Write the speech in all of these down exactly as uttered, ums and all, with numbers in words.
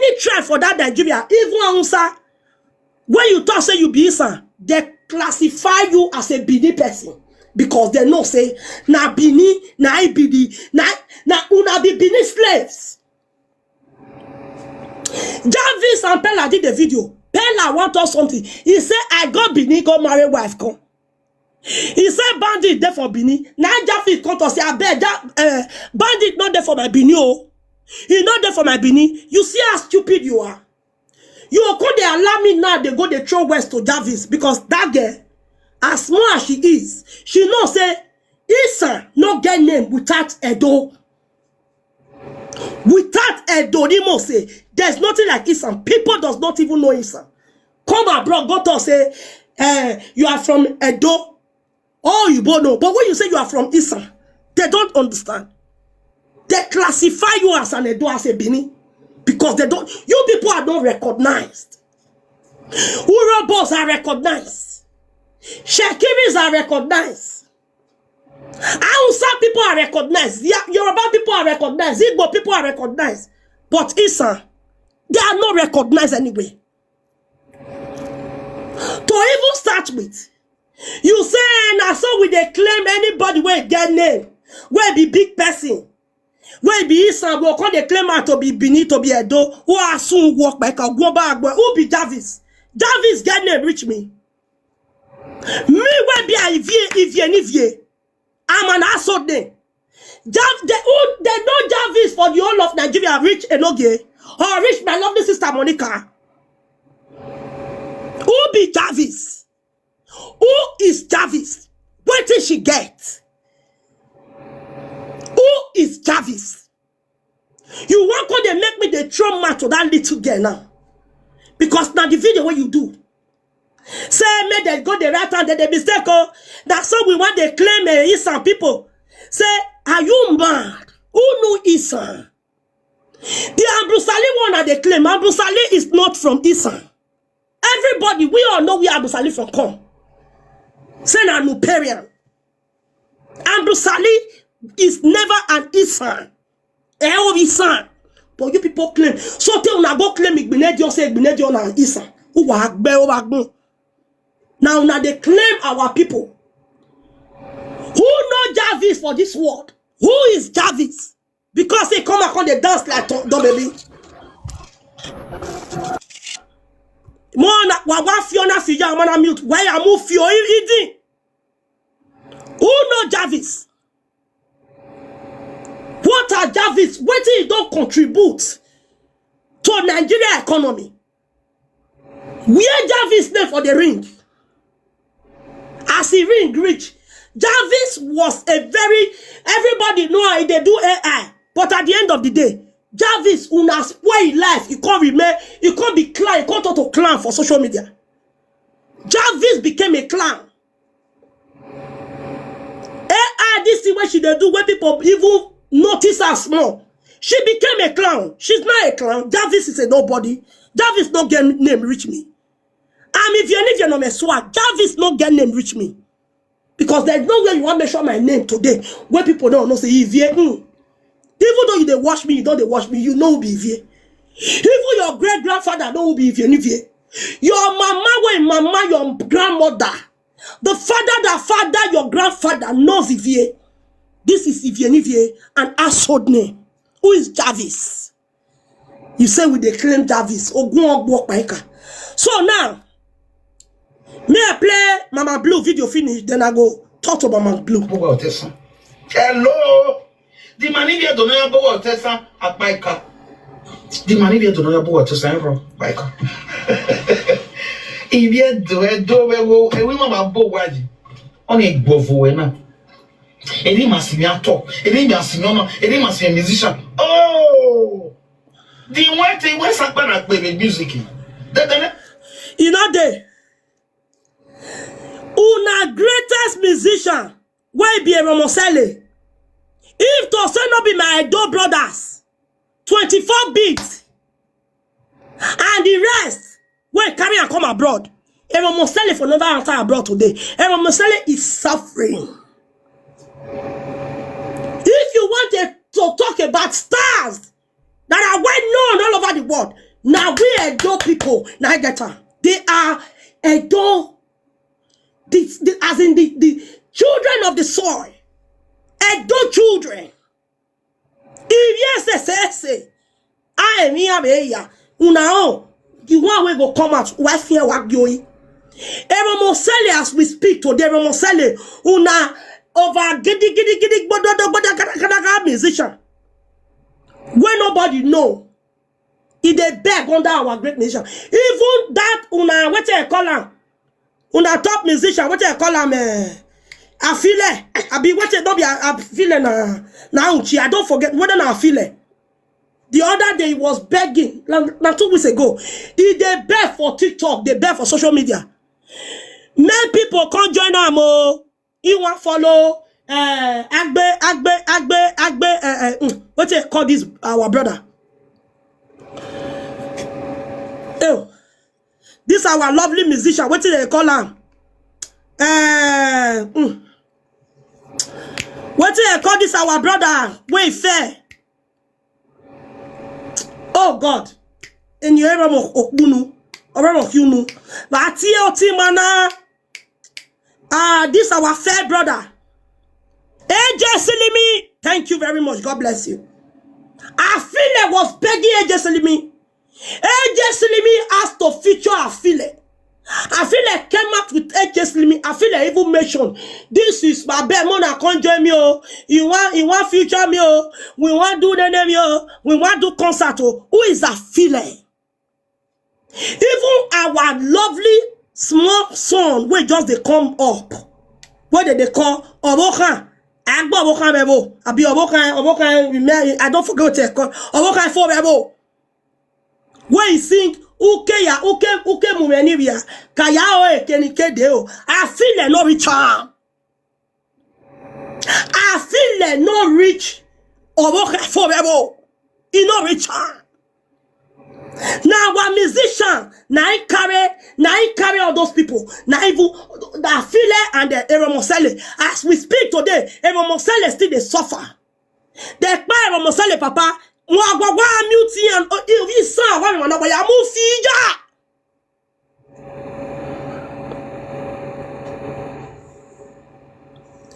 Any tribe for that Nigeria, even Hausa, when you talk say you be Isan, they classify you as a Benin person because they know say na Benin, na I be the, na, na una be Benin slaves. Jarvis and Pella did a video. Pella want us something. He said, "I go Benin, go marry wife, come." He said, "Bandit dey for Benin." Now Jarvis come to say, "I beg, Ja-, uh, bandit not there for my Benin, oh. He not there for my Benin." You see how stupid you are? You come dey allow me now, they go dey throw words to Jarvis because that girl, as small as she is, she know say Isan no get name without Edo. Without Edo, Nimo say, there's nothing like Isan. People does not even know Isan. Come abroad, go talk say, eh, you are from Edo. Oh, you both know. But when you say you are from Isan, they don't understand. They classify you as an Edo, as a Benin, because they don't, you people are not recognized. Urhobos are recognized. Shekiris are recognized. Hausa people are recognized. Ya-, Yoruba people are recognized. Igbo people are recognized. But Isan, they are not recognized anyway. To even start with, you say, "Na so we dey claim anybody wey get name, wey be big person, wey be Isan, we come dey claim am to be Benin, to be Edo, who are soon work by Kagwon Bagbo." Who be Jarvis? Jarvis get name reach me. Me wey be a Ivie, Ivie Nivie. I'm an household name. Jav-, they, who, they know Jarvis for the whole of Nigeria, reach Enogie, or reach my lovely sister Monica. Who be Jarvis? Who is Jarvis? Wetin she get? Who is Jarvis? You wan come dey make me dey throw mouth to that little girl now. Because na the video wey you do. Say make dem go dey write am, dem dey mistake o. Na so we wan dey claim, eh, Isan people. Say, are you mad? Who know Isan? The Ambrosali one na dey claim. Ambrosali is not from Isan. Everybody, we all know where Ambrosali from come. Say na Nuperian. Ambrosali is never an Isan. Eh, oh, Isan. But you people claim. So tell una go claim Igbinedion, say Igbinedion na Isan. Who wa gbe, who wa gbon? Now una dey claim our people. Who know Jarvis for this world? Who is Jarvis? Because he come and come dey dance like Don Baby. Mo na, wa, wa fi ona fi ya, man, mute. Why I move fi o, i-, i-, di? Who know Jarvis? What are Jarvis? Wetin he don contribute to Nigeria economy? Where Jarvis name for the ring? As he ring reach, Jarvis was a very, everybody know how he dey do A I. But at the end of the day, Jarvis, una spoil his life. He can't remain, he can't be clown, he can't talk to clown for social media. Jarvis became a clown. A I, this thing wey she dey do, wey people even notice her small. She became a clown. She's not a clown. Jarvis is a nobody. Jarvis no get name reach me. I'm Ivie Nivie no me swag. Jarvis no get name reach me. Because there's no way you want mention my name today when people don't know say Ivie. Hmm. Even though you dey watch me, you don't dey watch me, you know who be Ivie. Even your great grandfather know who be Ivie Nivie. Your mama, wey mama, your grandmother, the father that father your grandfather knows Ivie. This is Ivie Nivie, an household name. Who is Jarvis? You say we dey claim Jarvis. Ogun Ogbo Paika. So now, may I play Mama Blue video finish, then I go talk to Mama Blue. Hello. Hello. The man in there don't know about what tesa akpaika. The man in there don't know about what tesa, bro. Paika. If you do it, do it, wo, e wi ma ba bo waji. Oni gbovo we na. Eni ma si mi ato. Eni ma si mi ona. Eni ma si mi musician. Oh. The one thing we sakpa na pe music. Dedene. You know the una greatest musician wey be Eromosele. If to say no be my Edo brothers, twenty-four beats, and the rest, wey carry am come abroad, Eromosele for never enter abroad today. Eromosele is suffering. If you want to, to talk about stars that are well known all over the world, Now we Edo people, now I get am. They are Edo, the, the, as in the, the children of the soil. Edo children. If yes, yes, yes, yes. I am here, me here. Una o, the one wey go come out, wa fian wa gio yi. Erọmọsẹle, as we speak today, Erọmọsẹle, una over gidi, gidi, gidi, gbododo, gbodo, gada, gada, gada musician. Wey nobody know. E dey beg under our great nation. Even that una, wetin dem call am? Una top musician, wetin dem call am? Eh, Afile. Abi wetin, no be A-, Afile na, na Uchi. I don forget whether na Afile. The other day he was begging, na, na two weeks ago. He dey beg for TikTok, dey beg for social media. Make people come join am o. He wan follow, eh, Agbe, Agbe, Agbe, Agbe, eh, eh, mm, wetin dem call this our brother? Oh, this our lovely musician, wetin dem call am? Eh, mm. Wetin dem call this our brother wey fair? Oh God. Eni erọmọ okpunu, ọrọmọ khiunu. Vbe a tie ọtẹn ima na. Ah, this our fair brother. A J Silimi, thank you very much. God bless you. Afile was begging A J Silimi. A J Silimi has to feature Afile. Afile came out with A J Silimi. Afile even mentioned, "This is my best man, come join me, oh. You want, you want feature me, oh. We want do the name, oh. We want do concert, oh." Who is Afile? Even our lovely small son wey just dey come up, wey dem dey call Ọvbokhan, Agbe Ọvbokhan Vbe Ẹvbo, abi Ọvbokhan, Ọvbokhan, I don forget what dem call, Ọvbokhan Fo Vbe Ẹvbo. Wey he sing, "Uke ya, uke, uke mu mwẹ ni vbia, ka ya o, eke ni ke de o." Afile no reach am. Afile no reach Ọvbokhan Fo Vbe Ẹvbo. He no reach am. Na our musician, na he carry, na he carry all those people. Na even Afile and, uh, Erọmọsẹle. As we speak today, Erọmọsẹle still dey suffer. Dem kpa Erọmọsẹle papa. Wọn agbagba mute iran, o, i, i san wa na ya mu fi ya.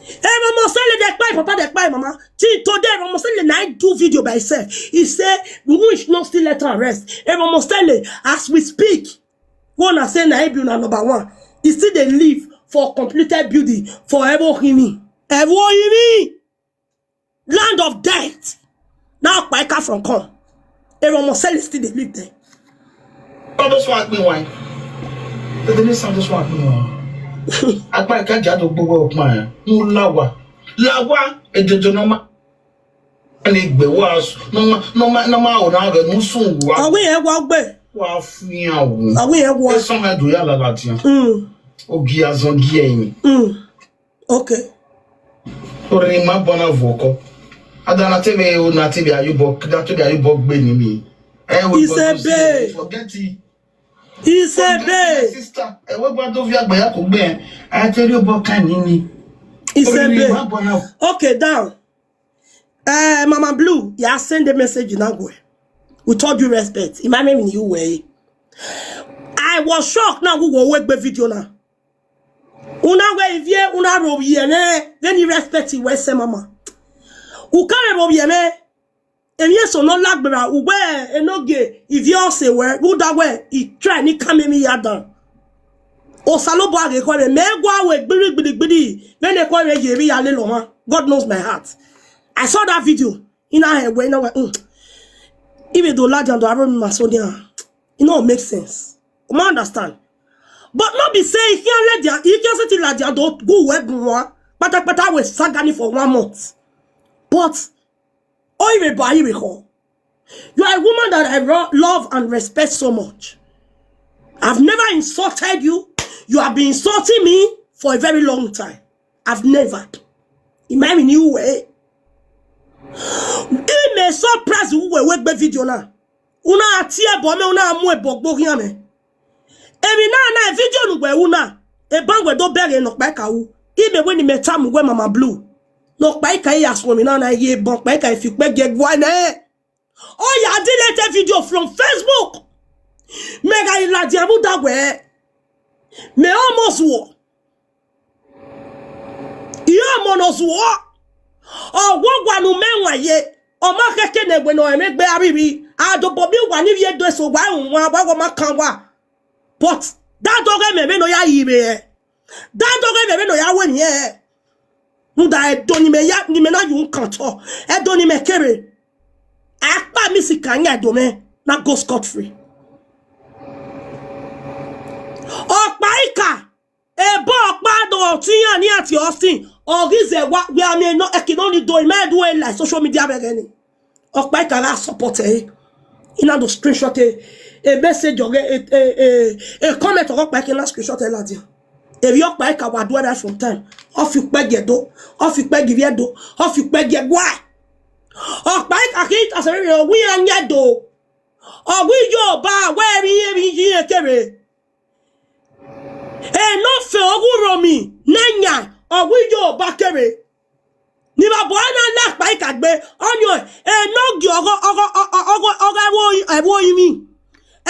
Erọmọsẹle, dem kpa e papa, dem kpa e mama. Till today, Erọmọsẹle na he do video by himself. He say, "We should not still let am rest." Erọmọsẹle, as we speak, we na say na he be una number one. He still dey live for completed building for Ẹvbo Ohinmwi. Ẹvbo Ohinmwi. Land of death. Now Okpaika from come. Erọmọsẹle still dey live there. All those one be wine. The, the next time, this one be wine. Akpa ka ja do gbogbo okpa ya. Mu lawa. Lawa, ejojo no ma. Ni gbe wa s-, no ma, no ma, no ma o na ghe mu sun wa. Awi yẹn wa gbe. Wa fian wo. Awi yẹn wa. Eso ma do ya la la tian. Mm. Ogi azan gi ẹyin. Mm. Okay. Ore ma bọ na vwọkọ. Ada na te vbe, o na te vbe ayobọ, da te vbe ayobọ gbe ni mi. Eh, we It's a babe. Forget it. It's a Forget it, my babe. Sister. Eh, we gba do via gbe ya ko gbe. A te ri obọ kan ni ni. It's a Ore ma babe. Bọ na. Okay, down. Uh, Mama Blue, ya send a message na gwe. With all due respect, in my name, you way. I was shocked now who will wake the video now. Una we ivie, una ro ye ne, then you respect it, we say mama. U kare ro ye ne, emi eso no lagbera, u we enoge, ivie o se we, u da we, I try ni come me ya down. Osanobua ghe khuẹrhẹ, mẹ gua wẹ gbiri, gbiri, gbiri. Vbene khuẹrhẹ ye vbe ya lele ọmwa. God knows my heart. I saw that video. I na hẹ wẹ, I na wẹ, mm. Even though ladian do aro mi ma so dia, it no make sense. You ma understand? But no be say he can't let their, he can't say till ladian do go wẹ bun wa. Patapata we sagani for one month. But Oirebọ, Oirebọ. You are a woman that I ro-, love and respect so much. I've never insulted you. You have been insulting me for a very long time. I've never. In my new way. I may surprise you we wake the video now. Una tie ebo me, una mu ebo gbo khian me. Emwi na na video nu wẹ ru na, eban wẹ do bẹghe ne Okpaika ru. Imẹ wẹ ne imẹ tama uwẹ Mama Blue. Ne Okpaika ya suẹn emwi na na ye eban Okpaika fi ukpẹ gie guan nẹ. Ọ ya delete video from Facebook. Mẹ gha i ladian vbe uda wẹ, mẹ ọmọ zuọ. I ọmọ ne ọ zuọ. Ọ wa owa ne u mẹ wan ye, ọ ma khẹke ne ẹwe ne ọ mwẹ egbe avbe ivbi. A dobọ miẹn owa ni vbe do eso, wa ru wan, wa wa ma kan wa. But da dọghe mwẹ vbene ọ ya yi vbe hẹ. Da dọghe mwẹ vbene ọ ya ru emwi hẹ. Rhunmwuda ẹdẹ ni mẹ ya, ni mẹ na yu kan otọ, ẹdẹ ni mẹ kere. A kpa mi sika yan ẹdẹ mwẹ na go scot free. Ọkpa ika, ebe ọkpa do ti yan ni ati Austin, ọ ghi zẹ wa, wẹ a miẹn nọ, ẹki nọ ni do, I ma do e like social media vbe ẹghẹ ni. Ọkpa ika gha support ẹre. I na do screenshot e, e message ọghe, e, e, e, e comment ọghe ọkpa ika, I na screenshot ẹre ladian. Emwi ọkpa ika wa do right from time. Ọ fi ukpẹ gie Ẹdo, ọ fi ukpẹ gie ivbi Ẹdo, ọ fi ukpẹ gie ẹguae. Ọkpa ika khin ta sẹ vberriọ, ọ wẹ iran yan Ẹdo. Ọ wẹ Iyoruba, wẹ emwi, emwi iye kevbe. Enọ fe oghurọmwi ne yan, ọ wẹ Iyoruba kevbe. Ni vbe obọ na la ọkpa ika gbe, ọni ọ, enọ gie ọghe, ọghe, ọghe, ọghe, ọghe ẹvbo, ẹvbo orinmwi.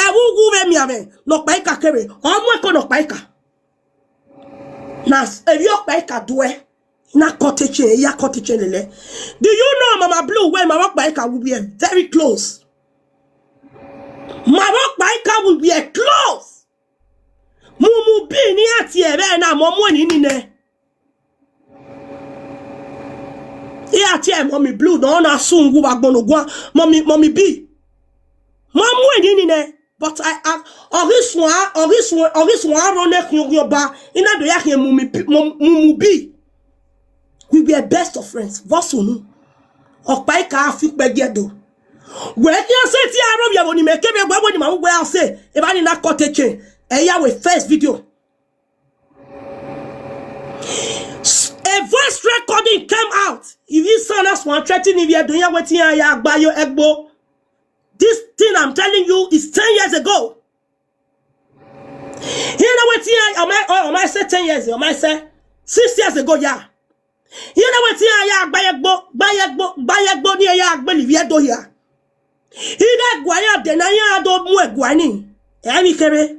Ẹvbo uwu vbe mianmwẹ, ne ọkpa ika kevbe, ọ mu ẹko ne ọkpa ika. Na s-, emwi ọkpa ika duẹ, na cut chain, ya cut chain lele. Do you know, Mama Blue, wẹ ma vbe ọkpa ika will be very close? Ma vbe ọkpa ika will be close. Mumu bi ne iran tie vbe na, mọ mu eni ni nẹ. Iran tie Mummy Blue nọ na sun wu vbe agbọn ne oguan, Mummy, Mummy B. Ma mu eni ni nẹ, but I, I, ọ ghi suẹn, ọ ghi suẹn, ọ ghi suẹn aro ne khian oghian ọba, I na do ya khian Mummy P-, Mum-, Mumu B. We were best of friends. Vbọ sunu? Ọkpa ika fi ukpẹ gie Ẹdo. Wẹ khian sẹ tie aro vbe ẹvbo ni mẹ kevbe wẹ, wẹ ni ma mu wẹ a sẹ, evba ni na cut chain. Ẹ ya wẹ first video. A voice recording came out. Ivbi Isan na suẹn threaten ivbi Ẹdo, iran wẹ te iran ya gba yo ẹgbo. This thing I'm telling you is ten years ago. Iran na wẹ te iran, ọ ma, ọ, ọ ma sẹ ten years, ọ ma sẹ six years ago, ya. Iran na wẹ te iran ya gba ye ẹgbo, gba ye ẹgbo, gba ye ẹgbo ni iran ya gbele ivbi Ẹdo hia. Ighẹ ẹguae iran dẹ na, iran do mu ẹguae ni, ẹ i vbe kherhe.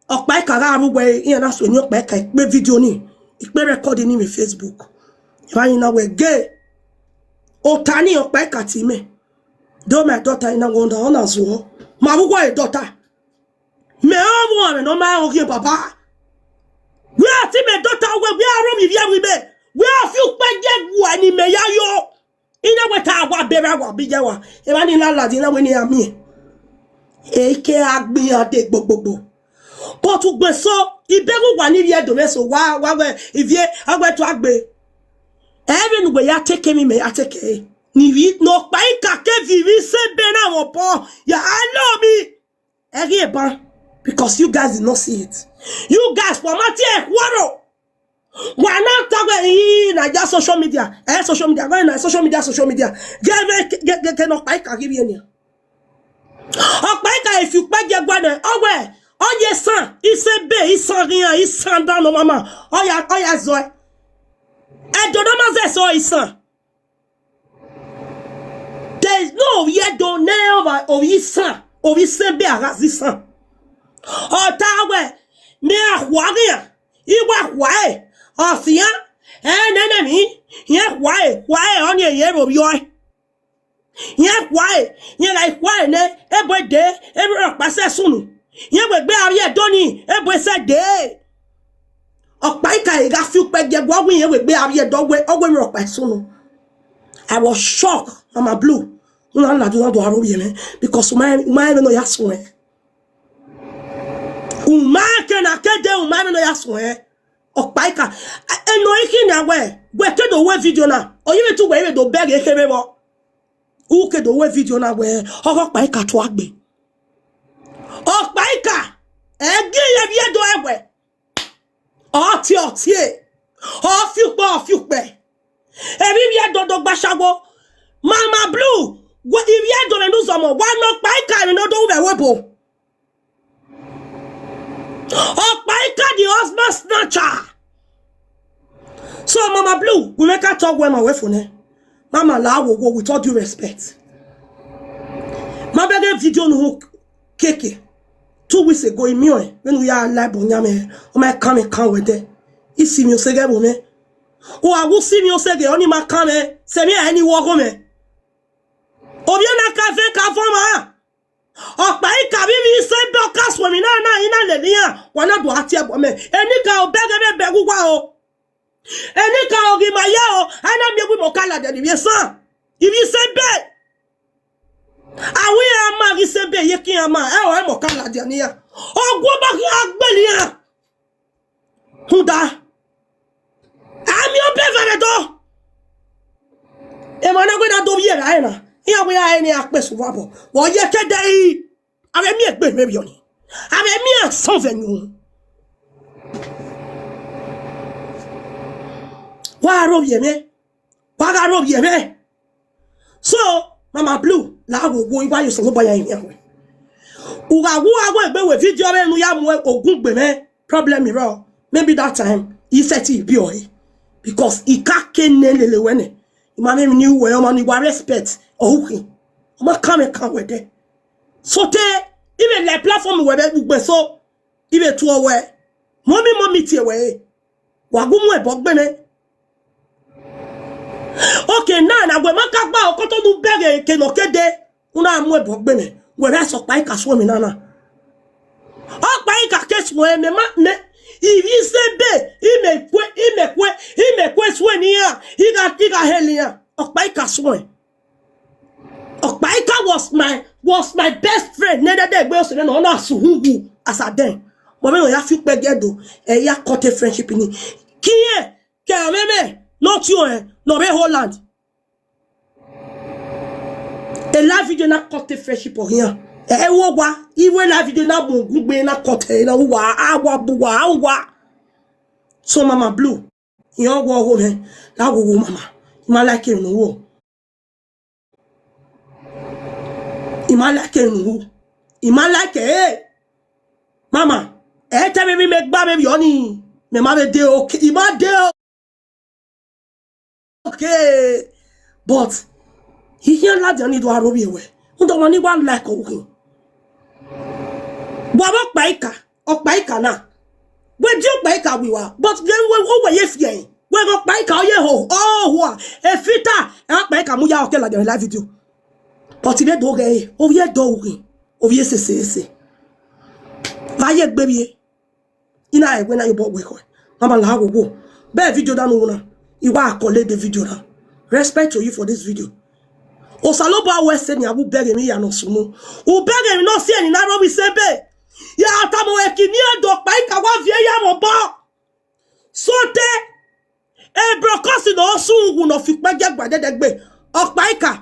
Ọkpa ika gha rre uwẹ, iran na suẹn eni ọkpa ika ikpe video ni, ikpe record ni vbe Facebook. Evba ni na wẹ gay. Ota ni ọkpa ika tie mẹ. Do my daughter, I na wonder, ọ na zuọ. Ma vbe uwa e daughter. Mẹ ọmwa mwẹ ne ọ ma rẹn oghian baba. Wẹ a tie mẹ daughter wẹ, wẹ a rhọ vbe ivbi ẹvbo mẹ. Wẹ a fi ukpẹ gie ẹguae ni mẹ ya yo. I na wẹ te a wa bẹrẹ, a wa bi ye wa. Evba ni na ladian, I na wẹ ne iran miẹn. E ke a gbe iran dee gbogbogbo. But ugbẹn so, I bẹghe uwa ni vbe Ẹdo mwẹ so, wa, wa wẹ ivie, a wẹ tuagbe. Ẹmwẹ ne uwẹ ya take emwi mẹ ya take ẹre. Ni vbe ne ọkpa ika ke viọ ivbi Isan ebe na mwẹ obọ, ya love me. Ẹ ghi eban, because you guys did not see it. You guys, wa ma tie ẹkhuọrọ. Wa na ta wẹ, ii, na ya social media, eh, social media, wẹ na social media, social media. Ghe vbe, ghe, ghe, ghe ne ọkpa ika ghi vbiẹ nian. Ọkpa ika e fi ukpẹ gie ẹguae nẹ, ọ wẹ, ọ ye Isan, Isan ebe, Isan ghian, Isan da ne ọ ma ma, ọ ya, ọ ya zọe. Ẹdo ne ọ ma zẹ sẹ Isan. There is no ovbi Ẹdo ne ovbi Isan, ovbi Isan ebe a gha zẹ Isan. Ọ ta wẹ, mẹ a khua ghian, I wa khua ẹre, ọ fian, ẹ nene emwi, irẹn khua ẹre, khua ẹre, ọnii irẹn vbe ovbi ọe. Irẹn khua ẹre, irẹn gha khua ẹre nẹ, ebo dee, erhurhu ọkpa sẹ sunu. Irẹn wegbe a vbiẹ Ẹdo ni, ebo sẹ dee. Ọkpa ika gha fi ukpẹ gie ẹguae, ọ wẹ irẹn wegbe a vbiẹ Ẹdo, ọ wẹ, ọ wẹ erhurhu ọkpa sunu. I was shocked, Mama Blue. U na ladian, u na do aro vbiẹ mwẹ, because u ma, u ma rẹn vbene ọ ya suẹn. U ma ke na ke dee, u ma rẹn vbene ọ ya suẹn. Ọkpa ika, eno ikhi na wẹ, wẹ ke do wẹ video na, ọ yevbe te uwẹ i vbe do bẹghe kherhe vbọ. U ke do wẹ video na wẹ, ọghe ọkpa ika tuagbe. Ọkpa ika, ẹ gie irẹn vbiẹ Ẹdo ẹwẹ. Ọ tie, ọ tie. Ọ fi ukpẹ, ọ fi ukpẹ. Emwi vbiẹ Ẹdo do gba ashawo. Mama Blue, wẹ, ivbi Ẹdo mwẹ ne u zọmọ, wa ne ọkpa ika emwi ne ọ do ru vbe ẹvbo ebo. Ọkpa ika the husband snatcher. So, Mama Blue, we make a talk wẹ ma wẹ fo nẹ. Mama la wo wo, with all due respect. Ma bẹghe video nu hu keke. two weeks ago, I miẹn ọẹn, vbene u ya la ẹbọ yan mwẹ, ọ ma kan mwẹ kan wẹ dẹ. I si mwẹ oseghe ẹvbo mwẹ. U gha gu si mwẹ oseghe, ọni ma kan mwẹ, sẹ emwi ẹre ni wọ ọghọ mwẹ. Ovbi ẹna ka vẹn ka vọn mwa. Ọkpa i ka vbe ivbi sẹ ebe ọ ka suẹn emwi na na, I na lele iran, wa na do a tie ẹbọ mẹ. Enikaro bẹghe vbe bẹghe uwa o. Enikaro ghi ma ye o, a na miẹn wẹ imẹ ọ ka ladian ne ivbi esan, ivbi sẹ ebe. A wẹ iran ma ghi sẹ ebe, ye ke iran ma, ẹ ọre imẹ ọ ka ladian ne iran. Ọguọbọ khian gbele iran. Rhunmwuda, a miẹn obọ ẹvbo ẹre dọ. Emwa na wẹ na do vbiẹ rae na, iran wẹ iran rẹn ne iran kpe sẹ uwa obọ. Vbe ọ ye ke ẹdẹ i, a vbe miẹn egbe mwẹ vbiẹ ọnii, a vbe miẹn asọn vbe ẹyun. Wa aro vbiẹ mwẹ, wa gha aro vbiẹ mwẹ. So, Mama Blue, la wo wo, I wa ye Osanobua ya rinmwian wẹ. U gha wu a wẹ egbe wẹ video vbene u ya mu ogun gbe mwẹ, problem i rrọọ. Maybe that time, I sẹtin biẹ ọre. Because I ka ke nẹ lele wẹ nẹ. I ma mwẹ emwi ne I ru wẹ, ọmọ ni wa respect, ọ hu khin. Ọ ma kan mwẹ kan wẹ dẹ. So te, I vbe la platform wẹ vbe ugbẹn so, I vbe tuẹ wẹ. Mọmi, mọmi tie wẹ re. Wa gu mu ẹbọ gbe mwẹ. Okay, na na wẹ ma ka gba ọkọtọ ne u bẹghe eke ne ọ ke dee, u na mu ẹbọ gbe mwẹ. Wẹ vbe sẹ Ọkpaika suẹn emwi na na. Ọkpaika ke suẹn mẹ ma mẹ, ivbi sẹ ebe, imẹ kue, imẹ kue, imẹ kue suẹn ne iran, I gha, I gha hell iran. Ọkpaika suẹn. Ọkpaika was my, was my best friend. Nẹdẹdẹ egbe ọse nẹ, ọ na sẹ uhunmwu as at then. But vbene ọ ya fi ukpẹ gie do, ẹ ya cut friendship ni. Kiẹ, ke amwẹ mwẹ ne ọ tie ọnrẹn ne ọ rre Holland. E live video na cut friendship ọ khian. Ẹ wo wa, I wẹ live video na mu ugbe na cut ẹ na wa, a wa bu wa, a wa. So Mama Blue, iran ọghe ọghe mwẹ, la wo wo Mama. I ma like emwi ne u ru. I ma like emwi ne u ru. I ma like ẹre. Mama, ẹ te mwẹ emwi mẹ gba mwẹ vbiẹ ọnii, mẹ ma vbe de okay. I ma de okay. But I khian ladian ne I do aro vbiẹ wẹ. Rhunmwuda ọmọ ni wa like ọvbokhan. Wa vbe Ọkpaika, Ọkpaika na. Wẹ di Ọkpaika wi wa, but then wẹ, wẹ ye fi ẹre. Wẹ ghe Ọkpaika, ọ ye ho, ọ hua. E filter, ẹ Ọkpaika mu ya ọke ladian vbe live video. But I vbe do ghẹ re, ovbi Ẹdo ughi, ovbi esese ese. Vbe a ye egbe vbiẹ. I na ẹwe na ye obọ wẹ khọe. Mama, la wo wo. Bẹ video da ne u na, I wa collect the video na. Respect to you for this video. Osanobua wẹ sẹ ne a vbe u bẹghe emwi hia ne ọ sunu. U bẹghe emwi ne ọ si ẹre ne a rre ovbi sẹ ebe. Ya tama wẹ ke I miẹn Ẹdo, Ọkpaika wa viẹ ya mwẹ obọ. So te, e Brokos ne ọ sẹ uhunmwu ne ọ fi ukpẹ gie ẹguae dẹdẹgbe. Ọkpaika,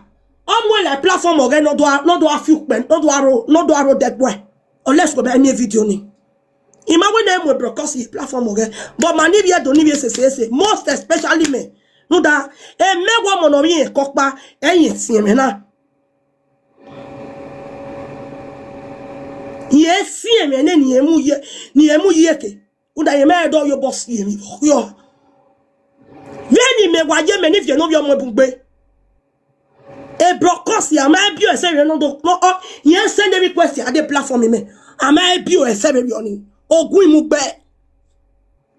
ọ muẹn la platform ọghẹ ne ọ do a, ne ọ do a fi ukpẹ, ne ọ do a ro, ne ọ do a ro dẹgbuẹ. Unless wẹ ma miẹn video ni. I ma wẹ ne ẹ mu Brokos ye platform ọghẹ, but ma ne ivbi Ẹdo ne ivbi esese ese, most especially mẹ. Rhunmwuda, emẹ wẹ ọmọ ne ọ vbe irẹn ke ọkpa, ẹ i rẹn siẹn mwẹ na. Irẹn siẹn mwẹ nẹ, ne irẹn mu ye, ne irẹn mu ye ke. Rhunmwuda, irẹn ma do ye obọ siẹn mwẹ vbe ọ khiọ. Vbene imẹ wa ye, mẹ ne viẹ ne ovbi ọmọ bun gbe. E Brokos, a ma biẹ ẹsẹ vbe nọ do, nọ, ọ, irẹn send request a de platform mẹ. A ma biẹ ẹsẹ vbe vbiẹ ọnii. Ogun imugbe.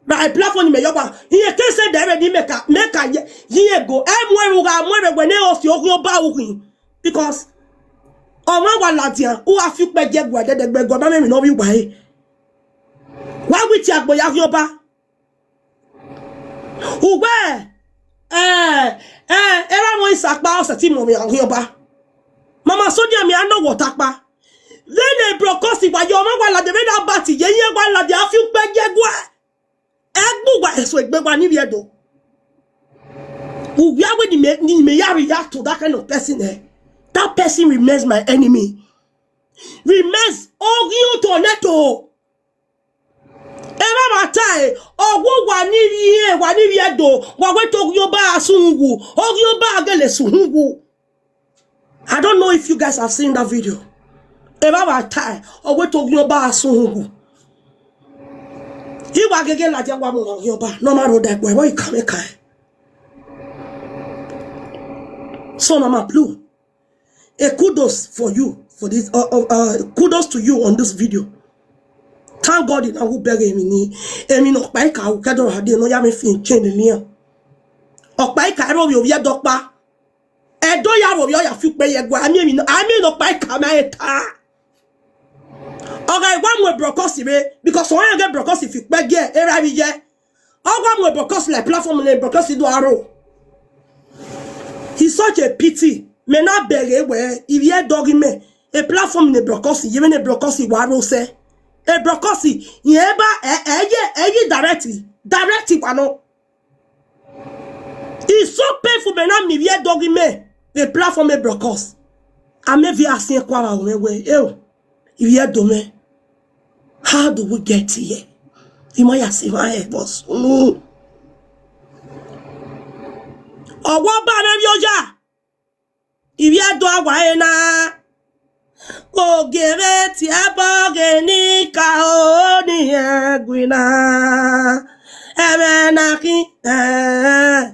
Ra e platform mẹ yọ wa. Irẹn ke send ẹre ni mẹ ka, mẹ ka ye, yi ego. Ẹ mu ẹre, u gha mu ẹre wẹ ne ọ si oghian ọba ughi. Because ọmwa wa ladian, u gha fi ukpẹ gie ẹguae dẹdẹgbe, ẹguae ma mwẹ emwi ne ọ vbe wa re. Wa wẹ tie agbo ya ghian ọba. Uwẹ, eh, eh, erha mwẹ Isakpa, ọ sẹtin mu mwẹ ghian ọba. Mama Sonia, mẹ a nọ wẹ ọta ọkpa. Vbene Brokos wa ye, ọmwa wa ladian, vbene a ba ti ye, irẹn wa ladian, a fi ukpẹ gie ẹguae. Ẹgbẹ uwa eso egbe wa ni vbiẹ do. Uwia wẹ ne imẹ, ne imẹ ya react to that kind of person, eh? That person remains my enemy. Remains oghian otọ nẹ to. Emwa ma ta ẹre, ọ wẹ uwa ni rhie, wa ni rhie do, wa wẹ te oghian ọba a sẹ uhunmwu, oghian ọba a gele sẹ uhunmwu. I don't know if you guys have seen that video. Emwa ma ta ẹre, ọ wẹ te oghian ọba a sẹ uhunmwu. I wa gege ladian wa mu oghian ọba, ne ọ ma rho da ẹguae, vbọ I ka mwẹ ka ẹre. So, Mama Blue, a kudos for you for this, uh, uh, uh, kudos to you on this video. Thank God na wu bẹghe emwi ni, emwi ne Ọkpaika ru ke do ra die ne ọ ya mwẹ fi chain ne iran. Ọkpaika ro vbe ovbi ẹdẹ ọkpa. Ẹdẹ ya ro vbe ọ ya fi ukpe ye ẹguae, a miẹn emwi ne, a miẹn ne Ọkpaika ma he ta. Ọ gha wa mu Brokos rre, because ọ rẹn ghe Brokos fi ukpe gie erha vbe iye. Ọ gha mu Brokos la platform ne Brokos do aro. It's such a pity. Mẹ na bẹghe wẹ, ivbi ẹdẹ ọghe mẹ, e platform ne Brokos, ye vbene Brokos wa aro sẹ. E Brokos, irẹn ba, ẹ, ẹ ye, ẹ ye direct, direct wa nọ. It's so painful, mẹ na miẹn ivbi ẹdẹ ọghe mẹ, e platform e Brokos. A mẹ vbe a siẹn kua vbe aro mwẹ wẹ, eo, ivbi ẹdẹ mwẹ. How do we get here? I ma ya si ma he vbe sunu. Ọwọ ba mwẹ vbe oya. Ivbi ẹdẹ a wa re na. Ogie vbe tie ẹbọ ghe ne I ka o ni ẹguin na. Ẹmwẹ na khin, eh.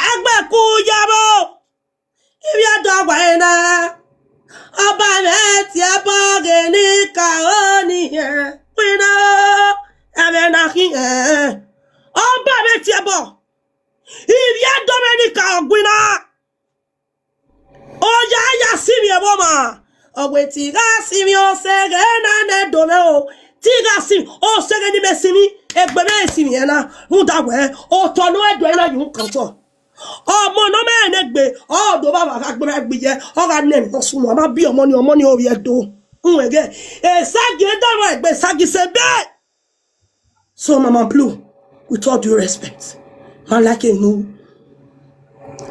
Egbe ku ya vbo. Ivbi ẹdẹ a wa re na. Ọba mwẹ tie ẹbọ ghe ne I ka o ni ẹguin na. Ẹmwẹ na khin, eh. Ọba mwẹ tie ẹbọ. Ivbi ẹdẹ mwẹ ne I ka o guin na. Oya ya si mwẹ vbe ọmwa. Ọ wẹ te I gha si mwẹ ọsẹ ghe na nẹ do mwẹ o. Te I gha si, ọsẹ ghe ne I mẹ si mwẹ, egbe mwẹ si mwẹ na. Rhunmwuda wẹ, otọ ne ọ do na yu kan otọ. Ọmọ ne ọ mẹ ne egbe, ọ do vba vba gha gbe gha gbe ye, ọ gha nẹ emwi ne ọ sunu, a ma bi ọmọ ni, ọmọ ni ovbi ẹdẹ. Uwẹ ghe, esagi da vbe egbe, esagi sẹ bẹe. So, Mama Blue, with all due respect, ma like it, no.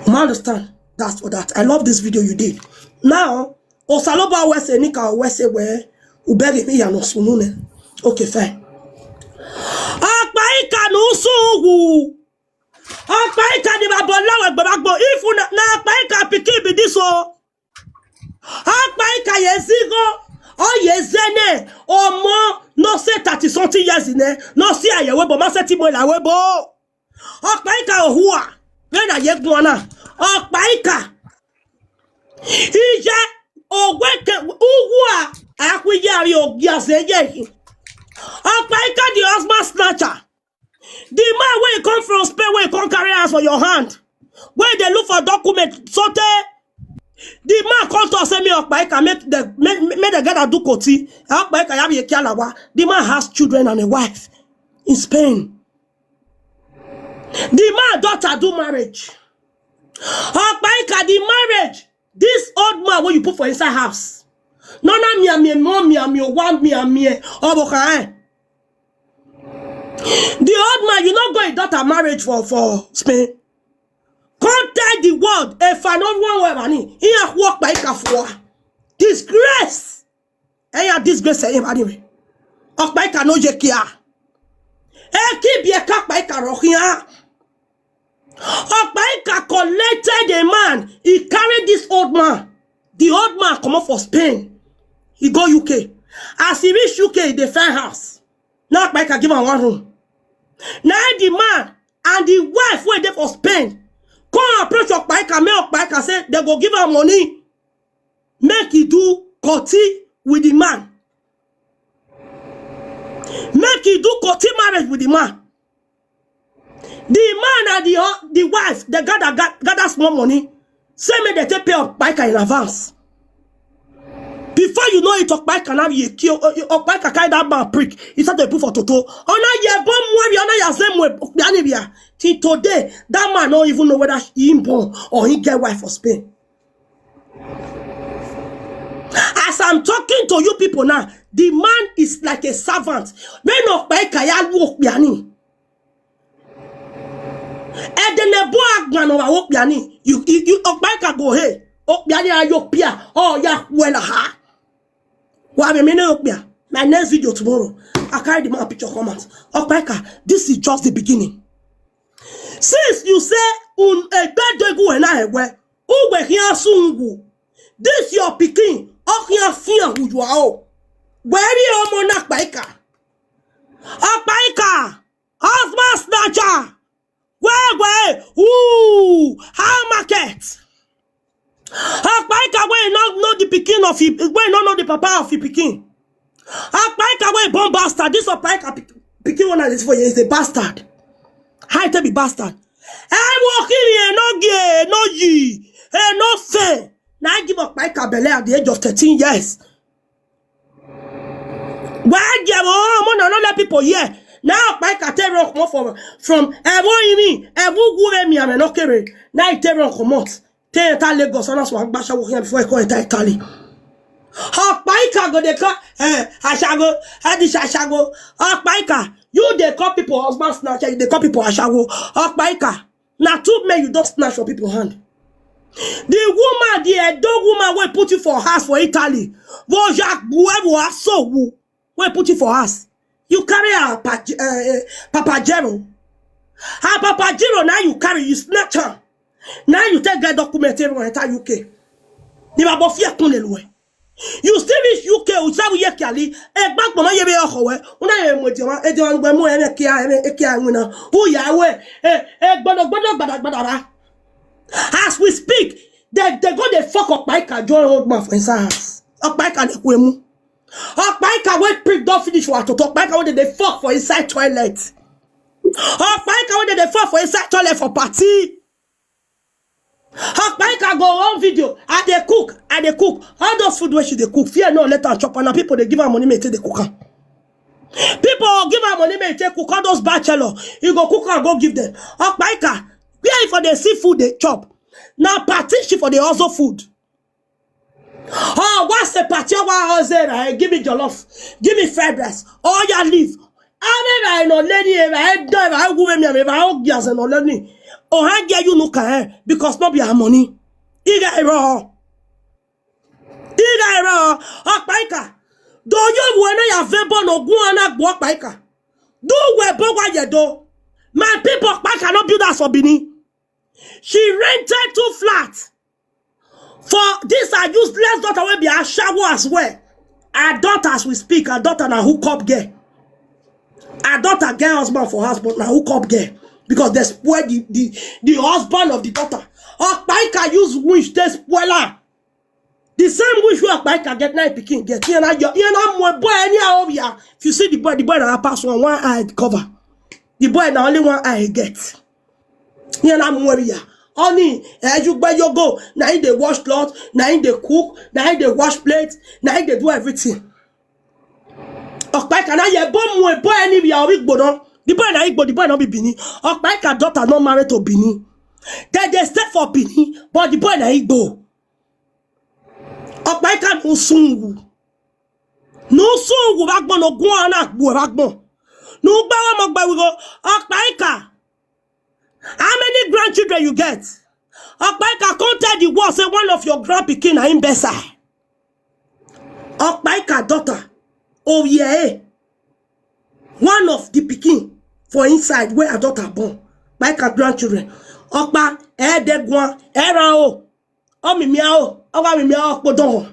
Ma understand. That's for that. I love this video you did. Now, Osalobua wẹ sẹ ne I ka wẹ sẹ wẹ, u bẹghe ne I ya ne ọ sunu nẹ. Okay, fine. Ọkpaika ne u sunu wu. Ọkpaika ni vbe abọ la wẹ gbe vbe agbo. If una, na Ọkpaika pikin be this o. Ọkpaika ye zigho, ọ ye zẹ nẹ, ọmọ ne ọ sẹ thirty something years nẹ, ne ọ si a ye ẹvbo ebo, ma sẹtin mu la ẹvbo ebo. Ọkpaika ohua, vbene a ye guan na, Ọkpaika. Iye, owẹ ke, uwa, a khu iye avbe ogiazẹ ye yi. Ọkpaika the husband snatcher. The man wey come from Spain, wey come carry house for your hand, wey dey look for document, sotey the man come talk say, me Ọkpaika, make dem, make, make dem get am do koti. Ọkpaika ya be a kialawa. The man has children and a wife in Spain. The man daughter do marriage. Ọkpaika, the marriage, this old man wey you put for inside house. No, na miamie, mo miamie, owa miamie, ọ vbe kha ẹn. The old man, you no go his daughter marriage for, for Spain. Come tell the world, if I no one way money, he a walk by Kafua. Disgrace. Ẹyan disgrace ẹre evba ni mwẹ. Ọkpaika ne ọ ye kia. Eki biẹ ka Ọkpaika rọ khian. Ọkpaika collected a man. He carried this old man. The old man comot for Spain. He go U K. As he reach U K, he dey find house. Na Ọkpaika give am one room. Na the man and the wife wey dey for Spain come approach Ọkpaika, make Ọkpaika say dem go give am money. Make he do koti with the man. Make he do koti marriage with the man. The man and the, uh, the wife, they gather, ga-, gather small money. Say make dem take pay Ọkpaika in advance. Before you know it, Ọkpaika na ye kill, uh, Ọkpaika carry that man prick. He start to put for toto. Ọna ye born mu, ọna ya zẹ mu, yani bia. Till today, that man no even know whether he born or he get wife for Spain. As I'm talking to you people now, the man is like a servant. When Ọkpaika ya lu okpia ni, ẹdẹ ne ẹbọ agban ne ọ vbe aro okpia ni, you, you, you, Ọkpaika go he, okpia ni a yo pia, ọ ya khuẹ la ha. Wa vbe mẹ ne okpia. My next video tomorrow, I carry the man picture come out. Ọkpaika, this is just the beginning. Since you say un egbe do gu na he wẹ, u wẹ khian sun wu. This your pikin, ọ khian fian wu you are. Wẹ ri ọmọ na Ọkpaika. Ọkpaika, husband snatcher. Wẹ, wẹ, ooh, how market? Ọkpaika wey no know the pikin of him, wey no know the papa of him pikin. Ọkpaika wey born bastard, this Ọkpaika pick- pikin one at this four years is a bastard. How e take be bastard? Ẹvbo ọkhirin, eno gie, eno yi, eno fẹn, na give Ọkpaika belle at the age of thirteen years. Wẹ gie vbe ọmọ na no let people hear. Na Ọkpaika te run comot from, from ẹvbo irinmwi, ẹvbo uwu vbe mianmwẹ ne ọ kere. Na e te run comot. Te enter Lagos, ọ na sua gba ashawo khian before e come enter Italy. Ọkpaika go dey call, eh, ashawo, eh, this ashawo. Ọkpaika, you dey call people husband snatcher, you dey call people ashawo. Ọkpaika, na two men you don snatch from people hand. The woman, the Edo woman wey put you for house for Italy, vbe ọ ya gbuẹ vbe ọ so wu, wey put you for house. You carry her pa-, eh, eh, Papa Jero. Her Papa Jero, now you carry, you snatch her. Now you take get document everyone enter U K. Ni baba fi ẹkun lele uẹ. You still reach U K, you say we ye kiali. Egba gbọmọ ye vbe ọkhọ wẹ. Una ye mu ediọmwa, ediọmwa gbe mu ẹmwẹ kia, ẹmwẹ kia wina. U ya wẹ, eh, eh, gbọdọ, gbọdọ, gbada, gbada ra. As we speak, they, they go dey fuck Ọkpaika join old man for inside house. Ọkpaika dey kue mu. Ọkpaika wey prick don finish wa toto. Ọkpaika wey dey dey fuck for inside toilet. Ọkpaika wey dey dey fuck for inside toilet for party. Ọkpaika go on video, "I dey cook, I dey cook." All those food wey she dey cook, fear no let am chop am. Na people dey give am money make e take dey cook am. People give am money make e take cook. All those bachelor, e go cook am go give them. Ọkpaika, where e for dey see food dey chop? Na party she for dey hustle food. Ọ wa sẹ party, ọ wa hustle, eh, give me jollof, give me fried rice. Ọ ya leave. Avbe evbare ne ọ leni, evbare dọn, evbare wu vbe mianmwẹ, evbare ogiazẹ ne ọ leni. Ọ han gie ye unu ka rẹn, because no be her money. Ighẹ rrọọ. Ighẹ rrọọ, Ọkpaika. Do yo vbuẹ ne ya vẹ ebo ne ọ guan na gbe Ọkpaika. Do wẹ ebo wa ye do. My people, Ọkpaika no build house for Benin. She rented two flats. For this, her useless daughter will be ashawo as well. Her daughter, as we speak, her daughter na hook up girl. Her daughter get husband for house, but na hook up girl. Because they spoil the, the, the husband of the daughter. Ọkpaika use winch, they spoil her. The same winch wey Ọkpaika get, na e pikin get. Iran na yo, iran na mu boy anyhow here. If you see the boy, the boy na pass one, one eye cover. The boy na only one eye get. Iran na mu here. Only, eh, you buy your go. Na him dey wash cloth, na him dey cook, na him dey wash plate, na him dey do everything. Ọkpaika na ye ebo mu boy anywhere, or Igbo no. The boy na Igbo, the boy no be Benin. Ọkpaika daughter no married to Benin. They dey stay for Benin, but the boy na Igbo. Ọkpaika ne usun wu. Ne usun wu vbe agbọn, ne ọ guan na gbuẹ vbe agbọn. Ne u gba ọmọ gbe wẹ igho, Ọkpaika. How many grandchildren you get? Ọkpaika, come tell the world say one of your grand pikin na him best side. Ọkpaika daughter, Ovie, one of the pikin for inside where her daughter born. Ọkpaika grandchildren. Ọkpa, ẹ dẹ guan, ẹ ra o. Ọ mimian o, ọ gha mimian o, kpodọ họn.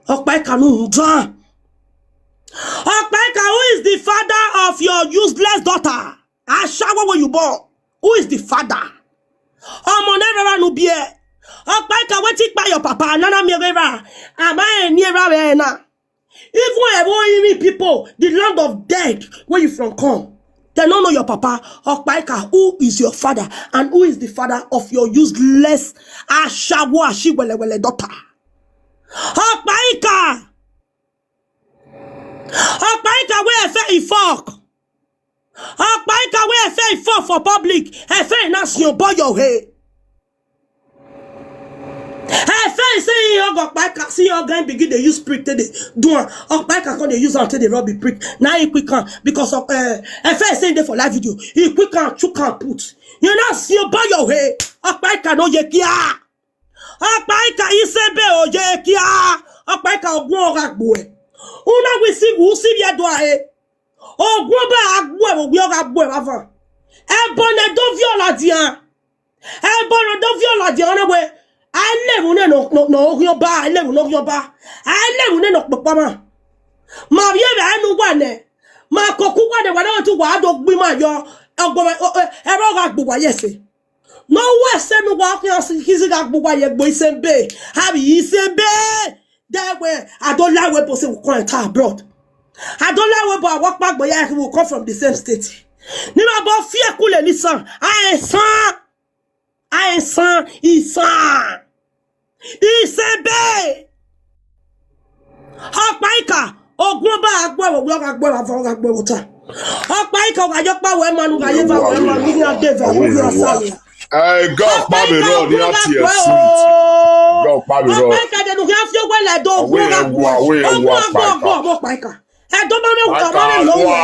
Ọkpaika nu rhunmwuda. Ọkpaika, who is the father of your useless daughter? Ashawo wey you born. Who is the father? Ọmọ ne erha erha nu biẹ. Ọkpaika, wetin kpa your papa? Nana miẹn ghe erha. Ama eni erha vbe na. Even Evo Iri people, the land of dead, where you from come? They don't know your papa. Ọkpaika, who is your father? And who is the father of your useless ashawo ashiwelewele daughter? Ọkpaika! Ọkpaika wey ẹfe e fuck. Ọkpaika wey ẹfe e fuck for public. Ẹfe na siọn obọ yọ he. Ẹfe say he hug Ọkpaika, see how guy begin dey use prick take dey do am. Ọkpaika come dey use am take dey rub the prick. Na he quick am because of, eh, Ẹfe say he dey for live video. He quick am, chook am put. You know, see obọ yọ he. Ọkpaika no ye kia. Ọkpaika isebe o ye kia. Ọkpaika ogun ọ gha gbuẹ. Una wi si wu si vbe ẹdua he. Ogun ọba gha gbuẹ vbe owiẹ ọ gha gbuẹ vbe avan. Ẹbọ ne do viọ ladian. Ẹbọ ne do viọ ladian na wẹ, a i levbu nẹ ne ọ, ne ọ, ne ọ ghian ọba, a i levbu ne ọ ghian ọba. A i levbu nẹ ne ọ kpokpama. Ma vbiẹ vbe a i ne uwa nẹ. Ma koko uwa nẹ, wa na tu wa do gbe ima yọ. Ọgbọ, ẹrọ gha gbe uwa ye ẹse. Ne ọ wẹ ẹse ne uwa khian khian gha gbe uwa ye egbe isebe. Avbe isebe. Dẹ wẹ, a do la wẹ bọ sẹ we come enter abroad. Adolawe, but awọ kpagbo ya, we come from the same state. Ni ma bọ fi ẹku lele isan, a ẹsan, a ẹsan, isan. Isẹbe. Ọkpaika, ogun ọba gha gbe ẹvbo, ọ gha gbe ẹvbo, ọ gha gbe ẹvbo ta. Ọkpaika, ọ gha ye ọkpa wẹ ma nu, gha ye eva wẹ ma nu, gha de eva, gha sa ya. Ẹ, gọ ọkpa vbe rọ ni a tie suit. Gọ ọkpa vbe rọ. Ọkpaika de nu khian fi owẹ lẹ do, ogun ọba gbe. Ogun ọba gbe ọmọ Ọkpaika. Ẹdọmamẹ, ẹdọmamẹ lọ wẹ.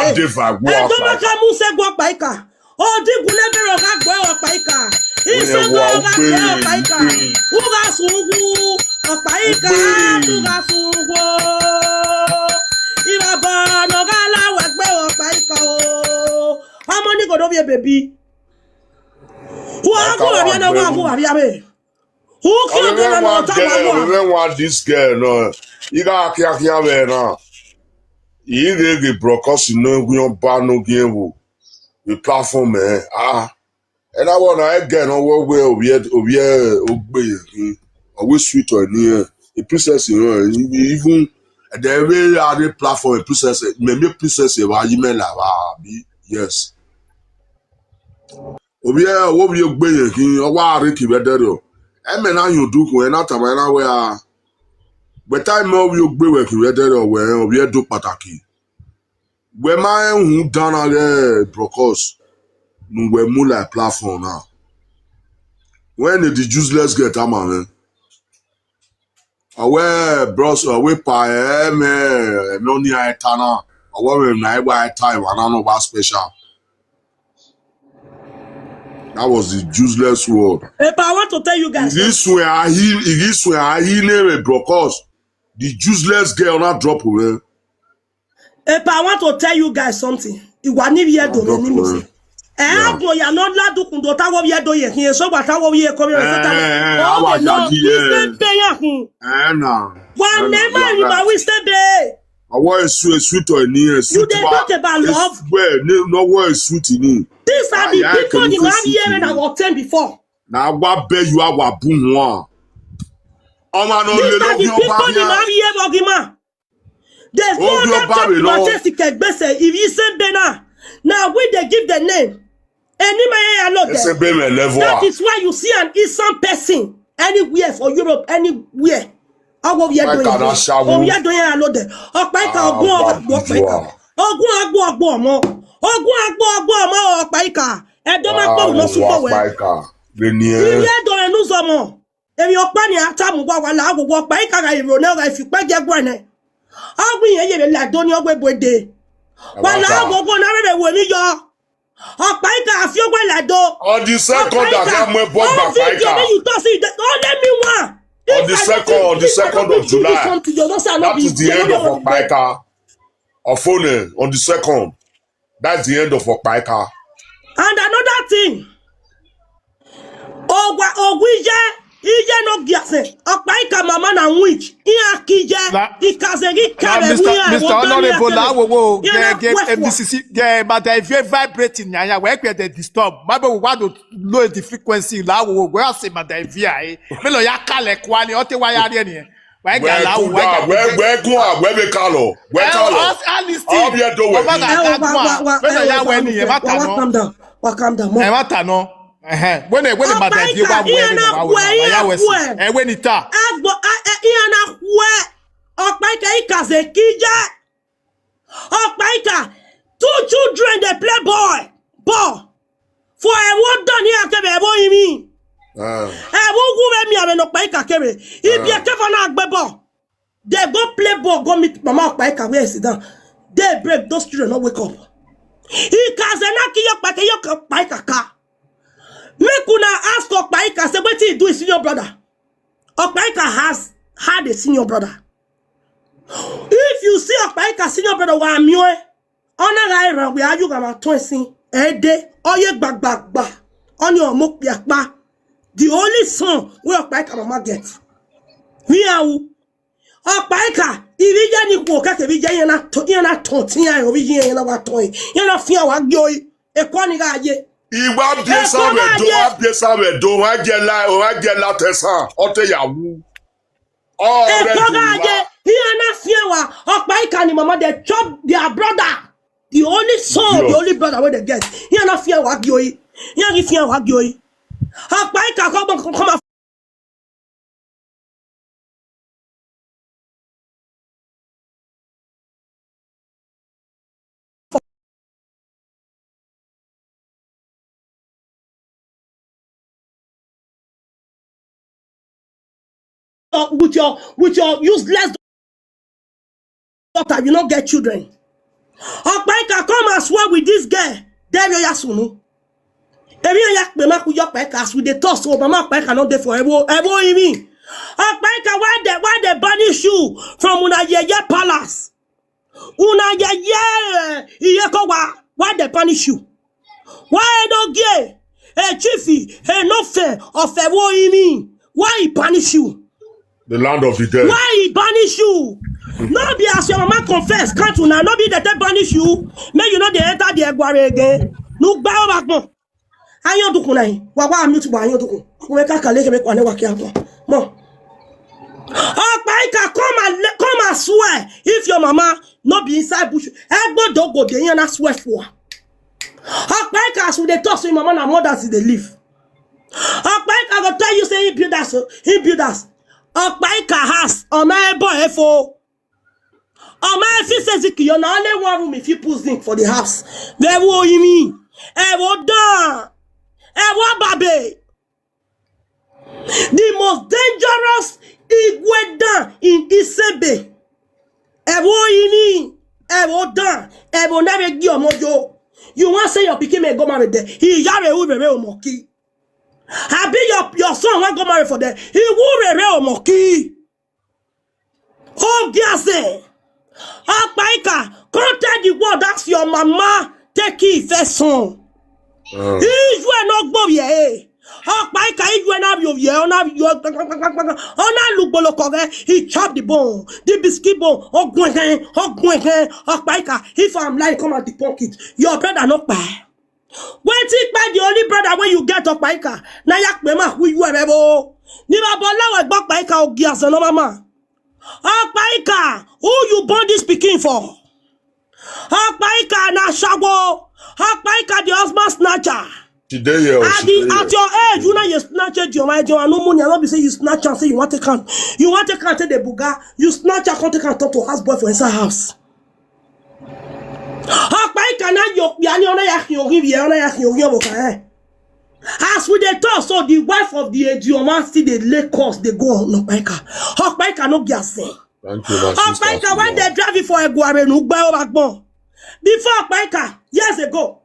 Ẹdọmamẹ ka mu sẹ gu Ọkpaika. Odigun ne bẹrẹ ọ gha gbe Ọkpaika. Isẹ gbe ọ gha gbe Ọkpaika. U gha sẹ uwu Ọkpaika, u gha sẹ uwu. Ivbabọ ne ọ gha la wẹ gbe Ọkpaika o. Ọmọ ni godo vbiẹ bebi. Wa gu vbe na, wa gu vbe vbe. Who killed the one on top of one? Ọvẹn wa this girl nọ, I gha khian khian vbe na. I ghe ghe brokọsi ne wiọn ba ne ogiẹn vbo vbe platform ẹ. Ah, ẹna wọ na ẹgẹ ne ọ wẹ wẹ ovbiẹ ovbiẹ ogbe khin, ọ wẹ sweet ọ ni ẹ. E princess rẹ, even ẹdẹ vbe a rre platform, e princess, mẹ miẹn princess evba yi mẹ la vba bi? Yes. Ovbi ẹre, ovbi ogbe yẹn khin, ọ wa rre kin vbe ẹdẹrriọ. Ẹmẹ na yan udukhun, ẹ na tama ẹn na wẹ a, wẹ ta mẹ ovbi ogbe wẹ kin vbe ẹdẹrriọ, wẹ ovbi ẹdo kpataki. Wẹ ma rẹn uhunmwu dan na ghẹ brokos ne uwẹ mu la platform na. Wẹ ne the useless girl tama mwẹ. Ọ wẹ, bros, ọ wẹ pa ẹmwẹ, ẹmwẹ ọnii a i ta na. Ọ wẹ ọmwẹ ne a i wa ta emwa na nọ wa special. That was the useless word. Epa, I want to tell you guys. I ghi suẹn a hi, I ghi suẹn a hi ne emwi brokos. The useless girl na drop mwẹ. Epa, I want to tell you guys something. Iwa ni vbiẹ do ne ni mose. Ẹ, agbọn ya nọ ladu kun do ta wo vbiẹ do ye khin, eso gba ta wo vbiẹ ko vbiẹ so ta. Eh, eh, eh, awa ya yi, eh. Stay be ya kun. Eh, na. Wa ne ma ri ma wi stay be. Ọwọ esu, esu tọ ni, esu. You dey talk about love. Well, no, no, ọwọ esu ti ni. These are the people the man here that were ten before. Na wa bẹ you awa bu wọn. Ọmọ no le lo bi ọba. These are the people the man here, Ogima. There's no other person to test Ikegbese if you say Bena. Now we dey give the name. Any man here know them. That is why you see an Eastern person anywhere for Europe, anywhere. Awo vbiẹ do ye. Awo vbiẹ do ye, I know them. Ọkpaika, ogun agbo, Ọkpaika. Ogun agbo, agbo ọmọ. Ogun agbo, agbo ọmọ, Ọkpaika. Ẹdọ ma kpọ no sukọ wẹ. Ọkpaika. Ivbiẹ do ẹnu zọmọ. Emwi ọkpa ni a ta mu wa, wa la wo, wa Ọkpaika gha iro nẹ, ọ gha fi ukpẹ gie ẹguae nẹ. Ọ wẹ irẹn ye vbe la Ẹdo ni, ọ wẹ bu ẹde. Wa la wo, wo na rere wo emwi yọ. Ọkpaika a fi owẹ la Ẹdo. On the second, a gha mu ẹbọ gba Ọkpaika. Only me one. On the second, on the second of July. That is the end of Ọkpaika. Ọfone, on the second. That's the end of Ọkpaika. And another thing, owa owiye, iye no giase, Ọkpaika mama na witch, iran kiye, ikaze ghi kare wi ya, Mister Honorable, la wo wo, ge ge M D C C, ge mada ivie vibrating nya ya, we kpe de disturb. Ma be wa do low the frequency, la wo wo, we ase mada ivie ai. Me lo ya kale kwani, o te wa ya rie ni. Wẹ ga la, wẹ ga, wẹ, wẹ gun a, wẹ vbe kalọ, wẹ kalọ. Ọ vbiẹ do wẹ. Wa, wa, wa, wa, wa, wa, calm down, wa calm down. Ẹ ma ta nọ. Ẹhẹn. Wẹ ne, wẹ ne ma da bi wa wẹ, iran na wẹ, iran na wẹ. Ẹ wẹ ni ta. Agbo, iran na wẹ. Ọkpaika ikaze kiye. Ọkpaika, two children dey play ball, ball. For ẹvbo dan ni iran kevbe ẹvbo rinmwi. Ẹvbo uwu vbe miẹn vbe ne Ọkpaika kevbe. Ibiẹkevbe na gbe ball. They go play ball, go meet mama Ọkpaika where he sit down. Day break, those children no wake up. Ikaze na kiye Ọkpaika, ye Ọkpaika ka. Make una ask Ọkpaika, say wetin he do his senior brother. Ọkpaika has had a senior brother. If you see Ọkpaika senior brother, wa miẹn ọna gha rran wẹ a ye ughama tuẹn sin ẹdẹ, ọ ye gbagbagba, ọni ọmọ okpia kpa. The only son wey Ọkpaika mama get. Vbe iran ru. Ọkpaika, ivbi iye ni khuo kẹkẹ, ivbi iye iran na tọn, iran na tọn tian, ivbi iye iran na wa tọn, iran na fian wa gie ori, eko ni gha ye. I wa biẹ sa vbe do, wa biẹ sa vbe do, wa gie la, wa gie la te sa, ọ te ya wu. Ọ rẹ do wa. Iran na fian wa, Ọkpaika ni mama dey chop their brother. The only son, the only brother wey dem get. Iran na fian wa gie ori. Iran ghi fian wa gie ori. Ọkpaika come, come, come with your, with your useless daughter, you no get children. Ọkpaika come and swear with this girl. Then you ya sunu. Emi ya kpe ma ku yo Ọkpaika as we dey talk so, mama Ọkpaika no dey for ewo, ewo imi. Ọkpaika, why they, why they banish you from una yeye palace? Una yeye, iye ko wa, why they punish you? Why no gie a chief, a no fair of ewo imi? Why he punish you? The land of the dead. Why he banish you? No be as your mama confess, can't una? No be that they banish you. May you not dey enter the Eguare again. No gba over gbon. Ayan dukun na, wa wa mute wa ayan dukun. Ọkùnrin ka kale kebe kwa ne wa kia gbon. Mo. Ọkpaika, come and le-, come and swear if your mama no be inside bush. Egbo dogo de yan na swear for. Ọkpaika, as we dey talk, so your mama na mothers dey live. Ọkpaika go tell you say he build us, he build us. Ọkpaika house, ọmọ ebo efo. Ọmọ efi se zinc yo, na only one room if you put zinc for the house. Vbe wo yi mi? Ewo dan. Ewo babe. The most dangerous igwe dan in Isebe. Ewo yi mi? Ewo dan. Ewo na vbe gi ọmọ yo. You want say your pikin may go marry there? He ya vbe u vbe vbe omoki. Abi your, your son wan go marry for there? He wu vbe vbe omoki. Ogiaze. Ọkpaika, come tell the world that your mama take his first son. Iju ẹ ne ọ gbe ovbi ẹre. Ọkpaika, iju ẹ na vbiẹ ovbi ẹre, ọ na vbiẹ, ọ na lu gboloko ghẹ, he chop the bone, the biscuit bone, ọ guẹn khẹn, ọ guẹn khẹn. Ọkpaika, if I'm lying, come and debunk it. Your brother no kpa. Wetin kpa the only brother wey you get, Ọkpaika, na ya kpe ma hu iyu ẹmwẹ vbo. Ni ma bọ la wẹ gbe Ọkpaika, Ogiaze ne ọ ma ma. Ọkpaika, who you born this pikin for? Ọkpaika na ashawo. Ọkpaika the husband snatcher. She dey here, oh, at she the, dey at here. Your age, you know you snatch it, your mind, your no money, I no be say you snatch and say you want to come. You want to come take the buga. You snatch and come take and talk to house boy for inside house. Ọkpaika na yo kpia ni, ọ na ya khian oghi vbiẹ, ọ na ya khian oghi ọvbokhan rẹn. As we dey talk so, the wife of the Ejioma still dey lay curse dey go on Ọkpaika. Ọkpaika no gi asin. Thank you, my sister. Ọkpaika, when they drive you for Eguare, nu gbe o ba gbọn. Before Ọkpaika, years ago,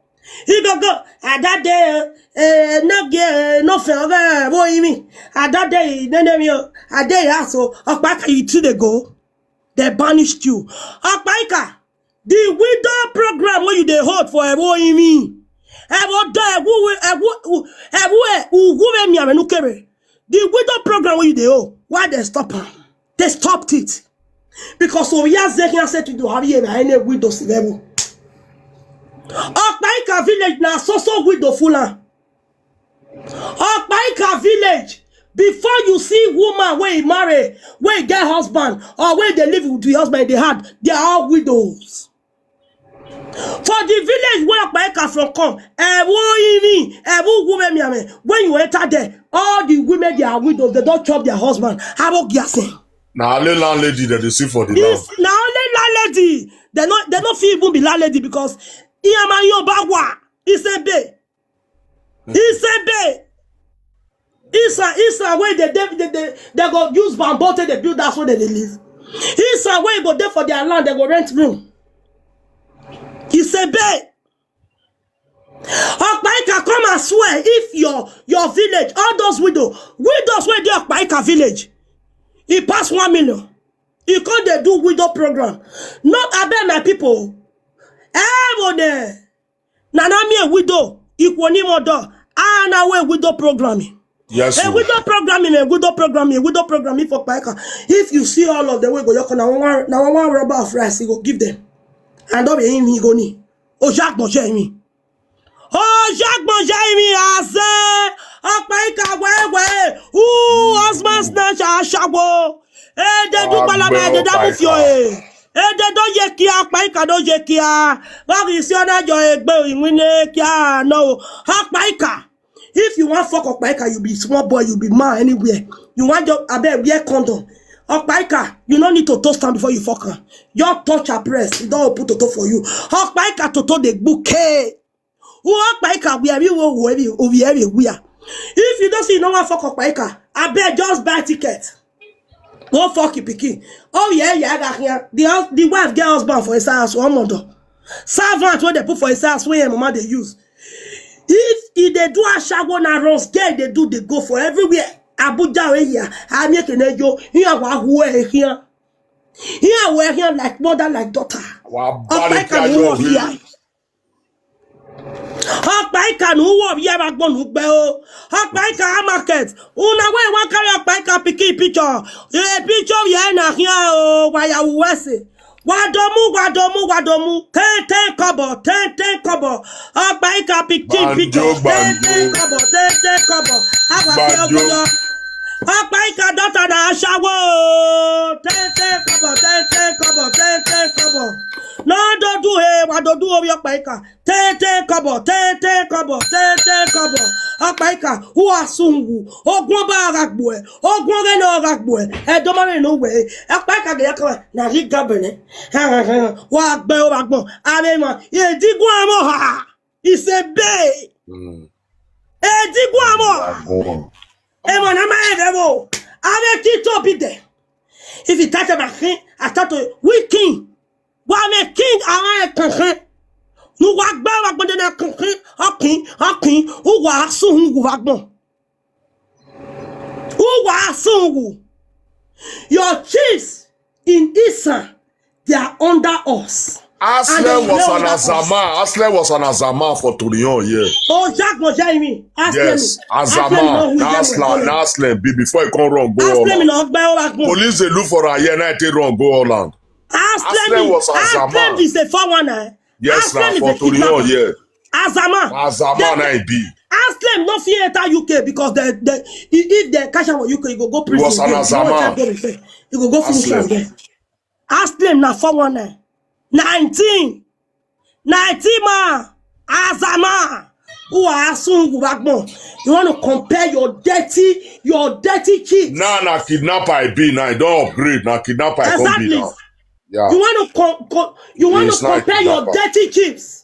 he go go, Adade, eh, no ge, eh, no fe, eh, wo yi mi. Adade, ne ne mi o. Ade ya so, Ọkpaika, you too dey go. They banished you. Ọkpaika, the widow program wey you dey hold for Ewo Imi, Ewo Do, Ewu, Ewu, Ewu, Ewu, Ewu, Emi, Ame, Nukere. The widow program wey you dey hold, why they stop am? They stopped it. Because Oya Zekia said to do have any widow si Ewu. Ọkpaika village na so so widow full am. Ọkpaika village, before you see woman wey he marry, wey he get husband, or wey dey live with the husband, they had, they are all widows. For the village where Ọkpaika from come, Ewu Imi, Ewu, Ewu, Emi, Ame, when you enter there, all the women, they are widows, they don't chop their husband. Abo gi asin. Na only landlady that they see for the land. This, na only landlady. They no, they no fit even be landlady because Iyama Yoba wa, Isebe. Isebe. Isa, Isa, where they, they, they, they, they go use bamboo till they build house where they, they live. Isa, where go there for their land, they go rent room. Isebe. Ọkpaika, come and swear if your, your village, all those widow, widows wey dey Ọkpaika village, e pass one million. E come dey do widow program. No, abeg, my people. Everyone there. Na na me a widow. Ikwo ni modo. Ah, na we widow program. Yes, a sir. Widow program, a widow program, a widow program for Ọkpaika. If you see all of them, we go, you na one, na one, one rubber of rice, you go give them. And don't be in me go ni. Ojagbon je mi. Oh, Ọyagbọn ya emwi a zẹ, Ọkpaika wẹ wẹ, u husband snatcher ashawo. Ede du kpalama, ede da mu fiọ e. Ede do ye kia, Ọkpaika do ye kia. Vbe ọ ghi si ọna yọ egbe iwinna kia nọ o. Ọkpaika, if you wan fuck Ọkpaika, you be small boy, you be man anywhere. You wan just, abeg, wear condom. Ọkpaika, you no need to toast am before you fuck am. Just touch her breast, e don open toto for you. Ọkpaika toto dey gbuke. Ọkpaika wia vbe wo wo vbe ovbi ẹre wia. If you don't see no one fuck Ọkpaika, abeg just buy ticket. Go fuck your pikin. Oh yeah, yeah, I got here. The hus- the wife get husband for his house, one mother. Servant wey dey put for his house, wey him mama dey use. If e dey do ashawo, na runs girl dey do, dey go for everywhere. Abuja wey here, I make an ejo. Here wa hu e here. Here we here like mother, like daughter. Wa ba ne Ọkpaika ni wọ via. Ọkpaika ne u wọ vbe agbọn ne u gbe o. Ọkpaika a market. Una wẹ wa carry Ọkpaika pikin picture. E picture ye na khian o, wa ya wu wẹ ẹse. Wa do mu, wa do mu, wa do mu. Ten, ten kọbọ, ten, ten kọbọ. Ọkpaika pikin picture. Ten, ten kọbọ, ten, ten kọbọ. A wa fi ọgọ yọ. Ọkpaika daughter na ashawo. Ten, ten kọbọ, ten, ten kọbọ, ten, ten kọbọ. Ne ọ do du he, wa do du ovbi Ọkpaika. Ten, ten kọbọ, ten, ten kọbọ, ten, ten kọbọ. Ọkpaika, u a sun wu, ogun ọba gha gbuẹ, ogun ọghẹnẹ ọ gha gbuẹ, ẹdọmamẹ ne uwẹ, Ọkpaika gẹ ya kọmẹ, na ghi ga bẹnẹ. Wa gbe ovba agbọn, avbe emwa, edigun amọ ha, isebe, edigun amọ ha. Emwa na ma rẹn vbe ẹvbo, avbe king to be there. If you touch my king, I start to weak king. Wa vbe king, a wa rẹn kankan. Ne uwa gbe ovba agbọn dede kankan, ọkin, ọkin, uwa sun wu vbe agbọn. Uwa sun wu. Your chiefs in Isan, they are under us. And they Aslen was know an that us. Azama. Aslen was an Azama for Turion, yeah. Oh, Jack was hearing me. Aslen Yes, me. Aslen Azama. know who Now them Aslen, were. Now Aslen be before he come run go Aslen Holland. No gbe ovba agbọn. Police dey look for her here, now he take run go Holland. Aslen Aslen me. Was Azama. Aslen is a four one nine. Yes, Aslen now is for a Turion, kidnapper. Yeah. Azama. Azama They- now he be. Aslen no fear enter U K because the, the, if they catch him for U K, he go go He prison. was an He go Azama. Go there. He go go finish Aslen. Him there. Aslen na four one nine. Nineteen. Nineteen man. Azama. Who are soon who back more. You want to compare your dirty, your dirty kids. Now na kidnapper I be now. I don't upgrade. Now kidnapper I come be Exactly. Now. Yeah. You want to co- co- you want Yes, to now compare your kidnapper. Dirty kids.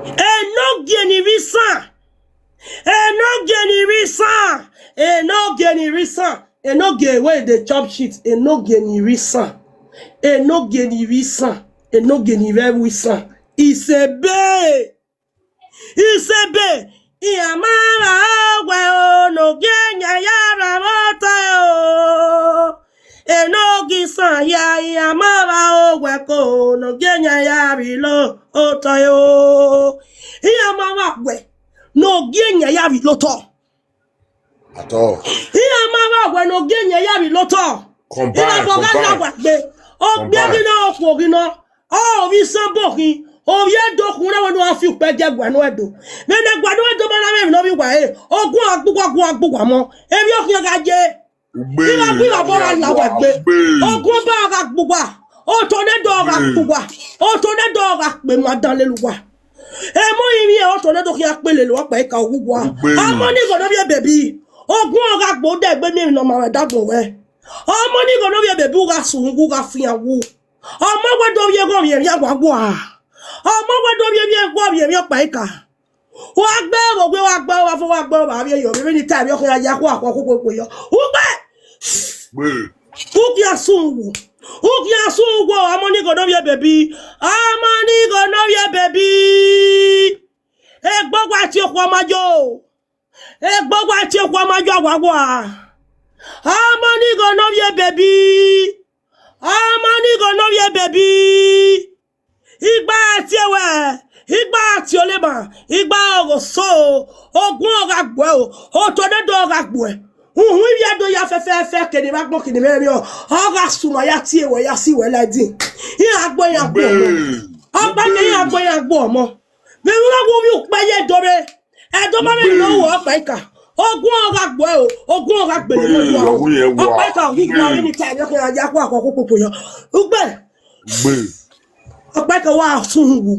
Enogie ni vbe isan. Enogie ni vbe isan. Enogie ni vbe isan. Enogie wey dey chop shit. Enogie ni vbe isan. Enogie ni vbe isan. Enogie ni vbe isan. Isebe. Isebe. Iran ma ra wẹ o, Enogie yan ya ra vbe otọ o. Enogie isan ya, iran ma ra owẹ ko, Enogie yan ya vbe lo otọ o. Iran ma ra wẹ, Enogie yan ya vbe lo otọ. At all. Iran ma ra wẹ, Enogie yan ya vbe lo otọ. Combine, Iran bọ gha combine. La wa gbe. O gbe Combine. Ghi na okhuo ghi nọ. Ọ vbe isan bọ khin. Ovbi Ẹdo khun na wẹ ne a fi ukpẹ gie Guanu Ẹdo. Vbene Guanu Ẹdo ma na mwẹ emwi ne ọ vbe wa ẹre. Ogun agbugba, ogun agbugba mọ. Emwi okhian gha ye. Ugbe, Iran gbe iran bọ gha la wa gbe. Ugbe. Ogun ọba gha gbuwa. Otọ ne do gha Ugbe. Gbuwa. Otọ ne do gha kpe ma dan lele uwa. Emo ivbi otọ ne do khian kpe lele uwa kpa ika uwa. Ugbe. Ọmọ ni gho ne ovbi ebebi. Ogun ọ gha gbo de egbe miẹn emwi ne ọ ma mwẹ da gbọn wẹ. Ọmọ ni gho ne ovbi ebebi u gha sun wu, u gha fian wu. Ọmọ wẹ do vbiẹ ghe ovbi emwi a wa wa. Ọmọ wẹ do vbiẹ vbiẹ ghe ovbi emwi ọkpa ika. Wa gbe vbe owe, wa gbe vbe afo, wa gbe vbe avbiẹ yọ, vbe ni ta emwi ọkhan ya ya khua khua khukhu yọ. Ugbe! Gbe. U khian sun wu. U khian sun wu, ọmọ ni gho ne ovbi ebebi. Ọmọ ni gho ne ovbi ebebi. Egbe wa tie okhuo ma yo. Egbe wa tie okhuo ma yo awawa. Ọmọ ni gho ne ovbi ebebi. Ọmọ ni gho ne ovbi ebebi. Igba tie wẹ, igba tie olema, igba ọghoso, ogun ọ gha gbuẹ o, otọ ne do ọ gha gbuẹ. Uhun ivbi Ẹdo ya fẹfẹfẹ kene vbe agbọn kene vbe ẹmwẹ ọ, ọ gha sunu a ya tie wẹ, ya si wẹ la ẹdin. Iran gbe, iran gbe ọmọ. Ugbe. Ọkpa ne iran gbe, iran gbe ọmọ. Vbe emwi na wo vbe ukpẹ ye do rre. Ẹdẹ ma vbe emwi na wo Ọkpaika. Ogun ọ gha gbuẹ o, ogun ọ gha gbele ne ọdua o. Ọkpaika ọ ghi gbuẹ vbene I ta ẹre khian ya kua kua kpokpokpo yọ. Ugbe. Ọkpaika wa sunu wu.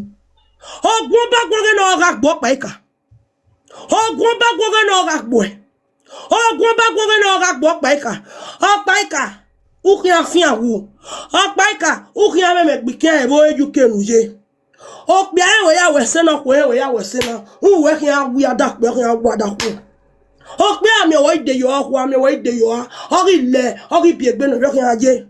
Ogun ba guọghẹ ne ọ gha gbuẹ Ọkpaika. Ogun ba guọghẹ ne ọ gha gbuẹ. Ogun ba guọghẹ ne ọ gha gbuẹ Ọkpaika. Ọkpaika, u khian fian wu. Ọkpaika, u khian mwẹ mẹ gbe ikian ẹvbo e U K ne u ye. Okpia ẹre wẹ ya wẹ ẹse na, okhuo ẹre wẹ ya wẹ ẹse na. U wẹ khian wu adakpe, ọ khian wu adakhuo. Okpia miẹn wẹ ide yọ, okhuo miẹn wẹ ide yọ, ọ ghi lẹ, ọ ghi biẹ egbe ne ọ khian ye.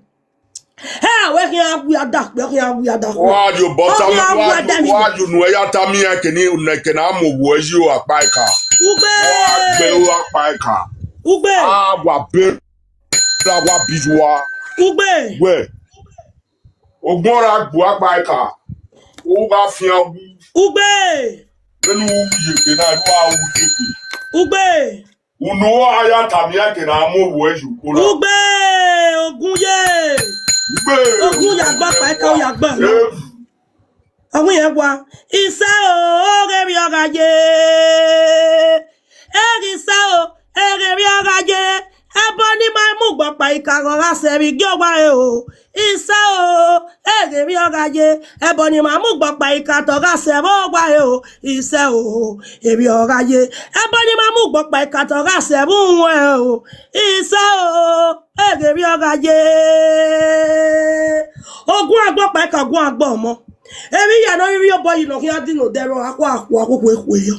Ẹ wẹ khian wu adakpe, ọ khian wu adakhuo. Wa yo bọ Ọ tama, khian wu wa yo, adamigbo. Wa yo nu ẹ ya tama iran kene, ne kene a mu owu ẹ yi o Ọkpaika. Ugbe. Wa gbe o Ọkpaika. Ugbe. A wa be, ra wa bi wa. Ugbe. Wẹ. Ogbọn ra gbu Ọkpaika. U gha fian wu. Ugbe. Vbene u wu yeke na, u wa wu yeke. Ugbe. Unu a ya tama iran kene a mu owu ẹ yi ukpo na. Ugbe, ogun ye. Ugbe. Ogun ya gba Ọkpaika, u ya gba ẹmwẹ. Ewu. Ọwọ irẹn wa. Isẹ o, oghe vbe ọ gha ye. Eghi sẹ o, eghe vbe ọ gha ye. Ẹbọ ne ima mu gbe Ọkpaika ghe ọ gha sẹ vbe igie owa re o. Isẹ o, eghe vbe ọ gha ye. Ẹbọ ne ima mu gbe Ọkpaika te ọ gha sẹ vbe owa re o. Isẹ o, evbe ọ gha ye. Ẹbọ ne ima mu gbe Ọkpaika te ọ gha sẹ vbe uwẹn o. Isẹ o, eghe vbe ọ gha ye. Ogun agbọn Ọkpaika, ogun agbọn ọmọ. Emwi hia ne ọ rhirhi obọ yi ne ọ khian di ne odẹ rrọọ, akhua akhua, akhukhu ekhue yọ.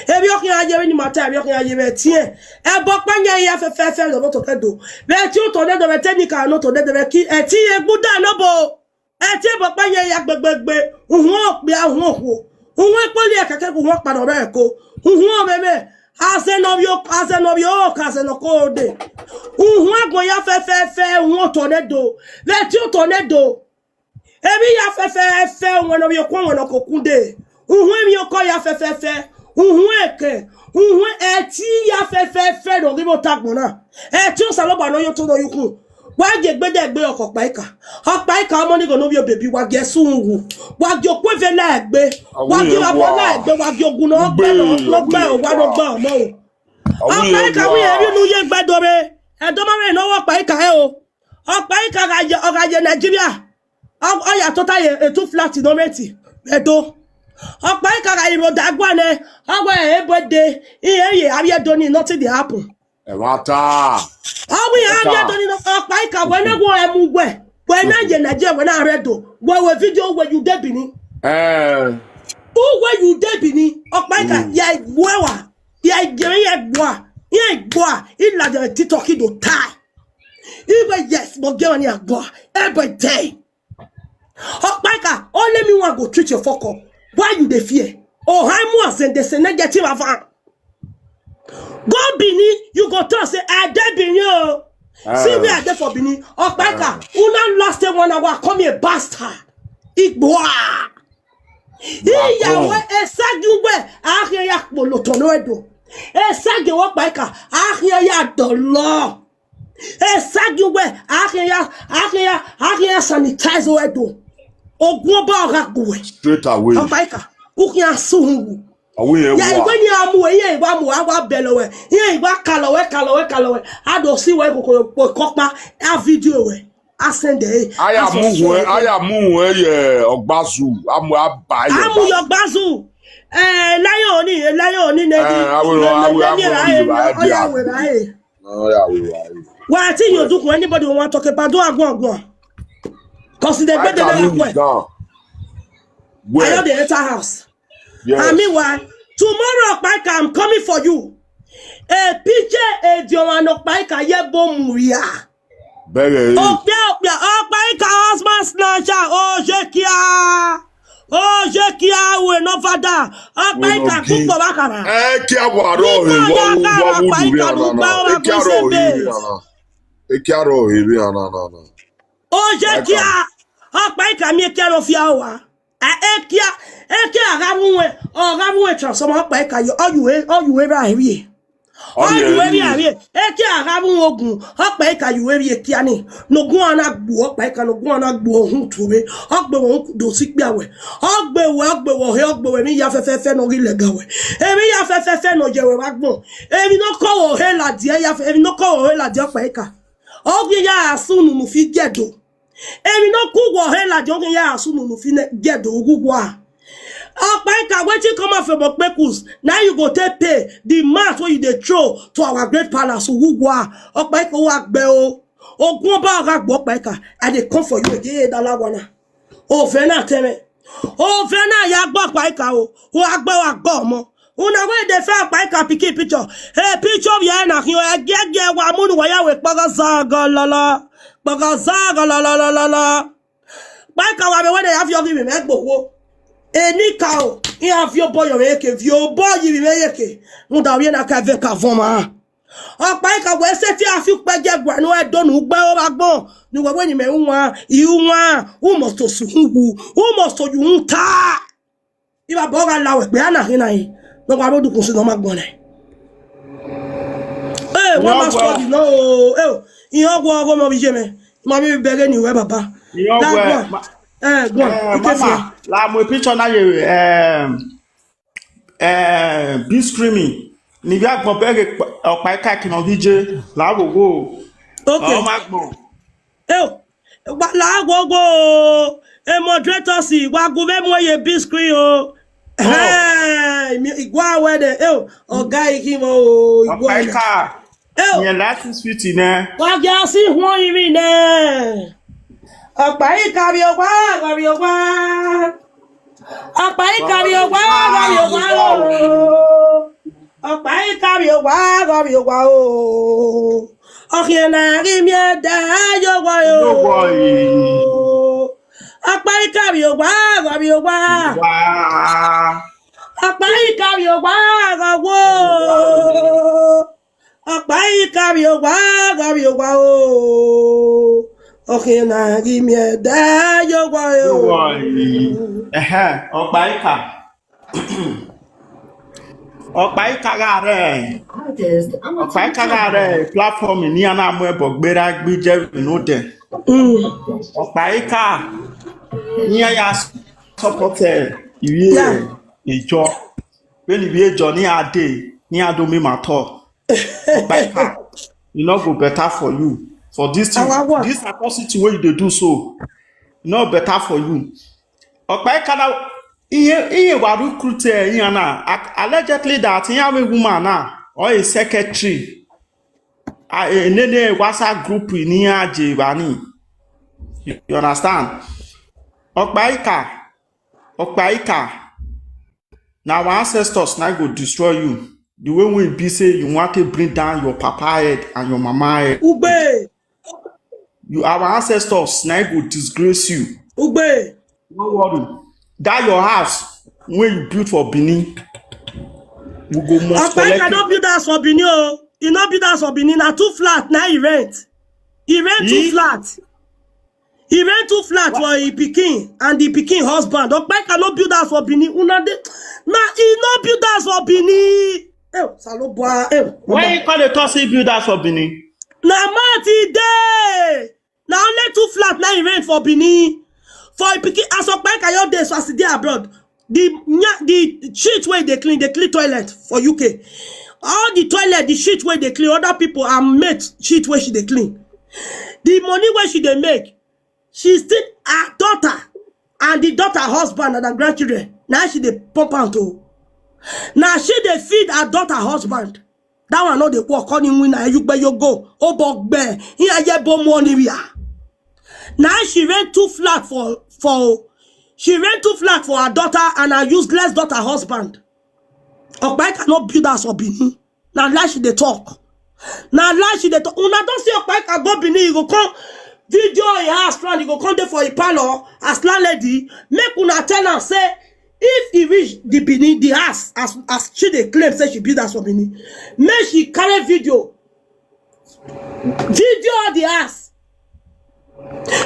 Emwi ọ khian ye vbene ima ta, emwi ọ khian ye vbe ẹtin. Ẹbọ ọkpa yan ya fẹfẹfẹ ne otọ nẹdo. Vbe ẹtin otọ nẹdo, vbe ẹtin enikaro ne otọ nẹdo, vbe ẹtin egbuda nobọ. Ẹtin ẹbọ ọkpa yan ya gbegbegbe. Uhunmwu okpia, uhunmwu okhuo. Uhunmwu ekpọlọ kẹkẹ, uhunmwu ọkpa ne ọ rre ẹko. Uhunmwu ọmwẹmwẹ. Azẹ ne ọ vbe o-, azẹ ne ọ vbe oro ka azẹ ne ọ ko dee. Uhunmwu agbọn ya fẹfẹfẹ, uhunmwu otọ nẹdo. Vbe ẹtin otọ nẹdo. Emwi ya fẹfẹfẹ, uwẹn ne ọ vbe okun, uwẹn ne ọ ko kun dee. Uhunmwu emwi okọ ya fẹfẹfẹ. Uhunmwu ẹkẹn. Uhunmwu ẹtin ya fẹfẹfẹ ne ọ ghi vbe otọ agbọn na. Ẹtin Osanobua ne ọ ye otọ ne ọ ye ukhun. Wa gie egbe dẹ egbe ọkọ Ọkpaika. Ọkpaika ọmọ ni ghe ne ovbi obebi, wa gie ẹse uhunmwu. Wa gie okuo eve la egbe. Wa gie ivbabọ la egbe. Wa gie ogun ne ọ gbe, ne ọ gbe owa, ne ọ gbe ọmọ o. Ọkpaika wẹ irẹn vbe unu ye egbe do rre. Ẹdẹ ma vbe ne ọ wẹ Ọkpaika hẹ o. Ọkpaika gha ye, ọ gha ye Nigeria. Ọ, ọ ya tota ye two flat ne ọ rent vbe Ẹdo. Ọkpaika gha ye rre odẹ aguanẹ, ọ wẹ ebo dee, irẹn ye avbiẹ Ẹdo ni, nothing dey happen. Ẹmwata. Ọ wẹ iran avbiẹ Ẹdo ni, Ọkpaika, wẹ na wẹ ẹ mu wẹ, wẹ na ye Nigeria, wẹ na rre Ẹdo, wẹ wẹ video wẹ you dey Benin. Eh. Uwẹ you dey Benin, Ọkpaika, ya gbuẹ wa, ya gere ya gbua, ya gbua, I ladian TikTok do tie. Iwe yes, but get money and go every day. Ọkpaika, only me wan go treat your fuck up. Why you dey fear? Oh, how much and they say negative avan. Go Benin, you go talk say I dey Benin o. See where I dey for Benin. Ọkpaika, una last day one hour, come here, bastard. Igboa. Iyawe esagi uwẹ, a khian ya kpolo otọ nẹdo. Esagi wẹ Ọkpaika, a khian ya dọlọ. Esagi uwẹ, a khian ya, a khian ya, a khian ya sanitize wẹ do. Ogun ọba ọ gha gbe uwẹ. Straight away. Ọkpaika, u khian sẹ uhunmwu. Ọwọ irẹn wa. Ya iwẹ ni a mu, iye iwa mu, a wa bẹlẹ wẹ. Iye iwa kalọ wẹ, kalọ wẹ, kalọ wẹ. A do si wẹ kokoro kpo kọkpa, a video wẹ. A send ẹ. A ya mu wẹ, a ya mu wẹ ye ọgbazu, a mu a ba ye. A mu ye ọgbazu. Eh, lion ni, eh, lion ni ne. Eh, I will, I will, I will, I will, I will. Ọ ya wẹ ra e. Ọ ya wẹ ra e. Wa ti yo do anybody want talk about do aguan aguan. 'Cause they gbede na aguan. Where? I dey enter house. Yes. And meanwhile, tomorrow, Ọkpaika, I'm coming for you. A picture, a diọmwa ne Ọkpaika ye bo mu ya. Bẹghe re. Okpia, okpia, Ọkpaika husband snatcher, o je kia. O je kia, we no father. Ọkpaika, kukpo ba kara. Ẹ kia wa rọ he, wa wu, wa wu du vbe ana na. Ẹ kia rọ he vbe ana. Ẹ kia rọ he vbe ana na. O je kia. Ọkpaika miẹn kia rọ fia wa. A, ekia, ekia gha vbe uwẹ, ọ gha vbe uwẹ transformer, Ọkpaika yo, ọ yu e, ọ yu e ra ẹvbiẹ. Ọ ye ru emwi avbe ekia gha vbe ogun, Ọkpaika ye ru emwi ekia ni. Ne ogun a na gbuo Ọkpaika, ne ogun a na gbuo uhunmwu tuẹ vbe. Ọ gbe wẹ uhunmwu do si ikpia wẹ. Ọ gbe wẹ, ọ gbe wẹ ọhe, ọ gbe wẹ emwi hia fẹfẹfẹ ne ọ ghi lẹga wẹ. Emwi hia fẹfẹfẹ ne ọ ye wẹ vbe agbọn. Emwi ne ọ kọ wẹ ọhe ladian, emwi ne ọ kọ wẹ ọhe ladian Ọkpaika. Ọ ghi ya sẹ unu ne u fi gie do. Emwi ne ọ ku wẹ ọhe ladian, ọ ghi ya sẹ unu ne u fi gie do ughughu a. Ọkpaika, wetin come out from your kpekus, na you go take pay the mouth wey you dey throw to our great palace ughughu a. Ọkpaika, wa gbe o. Ogun ọba gha gbe Ọkpaika, I dey come for you again, da la wa na. Ovẹn na tẹmwẹ. Ovẹn na ya gbe Ọkpaika o. Wa gbe, wa gbe ọmọ. Una wey dey find Ọkpaika pikin picture. Hey, picture of your na khian, ẹgiẹgiẹ wa mu ne uwa ya wẹ kpọgọ zagọ lọlọ. Kpọgọ zagọ lọlọ lọlọ. Ọkpaika wa mẹ wẹ ne ya viọ ghi vbe mwẹ gbe okhuo. Enikaro, iran viọ obọ ye mwẹ yeke, viọ obọ ye vbe mwẹ yeke. Rhunmwuda ovbi ena ka vẹ ka vọn ma. Ọkpaika wẹ sẹtin a fi ukpẹ gie guan ne u do ne u gbe aro vbe agbọn, ne uwẹ wẹ ne imẹ ru wan, I ru wan, u must to sẹ uhunmwu, u must to ye uhunmwu ta. Ivba bọ gha la wẹ gbe a na khin na re, ne ọ wa rre odukhunmwu si ne ọ ma gbọnnẹ. Ee, wa ma squad nọ o, ee, iran ọghuẹ ọghe ọmọ vbe iye mwẹ, ma vbe bẹghe ne uwẹ baba. Iran ọghuẹ, guan, ma- eh, guan, eh, ike mama, fian. La mu picture na ye, eh, eh, big screen. Ne ivbi agbọn bẹghe Ọkpaika kinọ ghi je, la wo wo. Okay. Ọ ma gbọn. Eo, wa la wo wo, e moderators, wa gu vbe mu ye big screen o. Oh. Hey, mi igua wẹ de, eo, ọga ikhi mo o, igua wẹ de. Ọkpaika. Eo. Yẹn last six feet nẹ. Wa gia si huọn ivbi nẹ. Ọkpaika vbe owa, gha vbe owa. Ọkpaika vbe owa, gha vbe owa o. Ọkpaika vbe owa, gha vbe owa o. Ọ khian na ghi miẹn ẹdẹ ye owa o. Ye owa o. Ọkpaika vbe owa, gha vbe owa. Owa. Ọkpaika vbe owa, gha wo. Ọkpaika vbe owa, gha vbe owa o. Ọ khian na ghi miẹn ẹdẹ ye owa o. Ye owa o. Ẹhẹn, Ọkpaika. Ọkpaika gha rre, Ọkpaika gha rre platform ne iran na mu ẹbọ gberra gbe iye vbe ne odẹ. Mm. Ọkpaika, iran ya support ivbi, yeah, ejọ. Vbene ivbi ejọ ne iran dee, ne iran do miẹn ima otọ. Ọkpaika, e no go better for you for this thing. Our work. This atrocity wey you dey do so, e no better for you. Ọkpaika na, iye, iye wa recruit, eh, iran na. Ac-, allegedly that iran avbe woman na, or a secretary, a, e, nene WhatsApp group ni iran je evba ni. You, you understand? Ọkpaika, Ọkpaika, na our ancestors na go destroy you. The way we be say you want to bring down your papa head and your mama head. Ugbe. You, our ancestors na go disgrace you. Ugbe. No worry. That your house wey you build for Benin, we go must collect it. Ọkpaika no build house for Benin o. He no build house for Benin. Na two flat na he rent. He rent two flat. He rent two flat for his pikin and the pikin husband. Ọkpaika no build house for Benin. Una dey, na he no build house for Benin. Eh, Osanobua, eh. Why he come dey talk say he build house for Benin? Na mouth he dey. Na only two flat na he rent for Benin. For his pikin, as Ọkpaika yo dey, so as he dey abroad, the nya-, the shit wey dey clean, dey clean toilet for U K. All the toilet, the shit wey dey clean, other people are made shit wey she dey clean. The money wey she dey make, she still, her daughter and the daughter husband and her grandchildren, na she dey pump out o. Na she dey feed her daughter husband. That one no dey work, oni win na, you gbe, you go. Obọ gbe, he a ye bo mu oni ria. Now she rent two flat for, for, she rent two flat for her daughter and her useless daughter husband. Ọkpaika no build house for Benin. Na lie she dey talk. Na lie she dey talk. Una don see Ọkpaika go Benin, he go come video him house plan, he go come dey for him parlour as landlady. Make una tell am say, if he reach the Benin, the house, as, as she dey claim say she build house for Benin, make she carry video, video the house.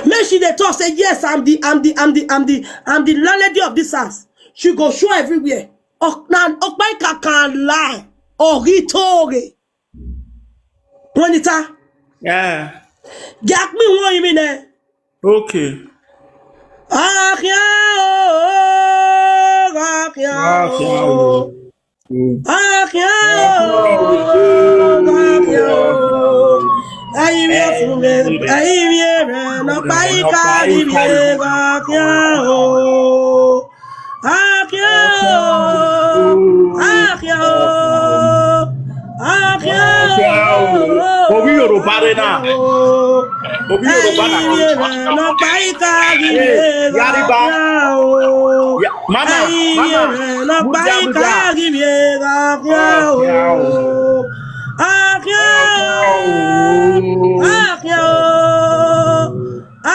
Make she dey talk say, "Yes, I'm the, I'm the, I'm the, I'm the, I'm the landlady of this house." She go show everywhere. Ọ-, na Ọkpaika can lie. Ọ ghi toghe. Wẹ ni ta. Eh. Gia kpin wẹ orinmwi nẹ. Okay. Akhian o, akhian o. Akhian o, akhian o. Ẹi vbiẹ fun vbe, ẹi vbiẹ rẹ nọkpa ika ghi vbiẹ gha akhian o. Akhian o, akhian o, akhian o. Ovbi Yoruba rre na. Ovbi Yoruba na. Ẹi vbiẹ rẹ nọkpa ika ghi vbiẹ gha akhian o. Mama, mama, nọkpa ika ghi vbiẹ gha akhian o. Akhian o, akhian o,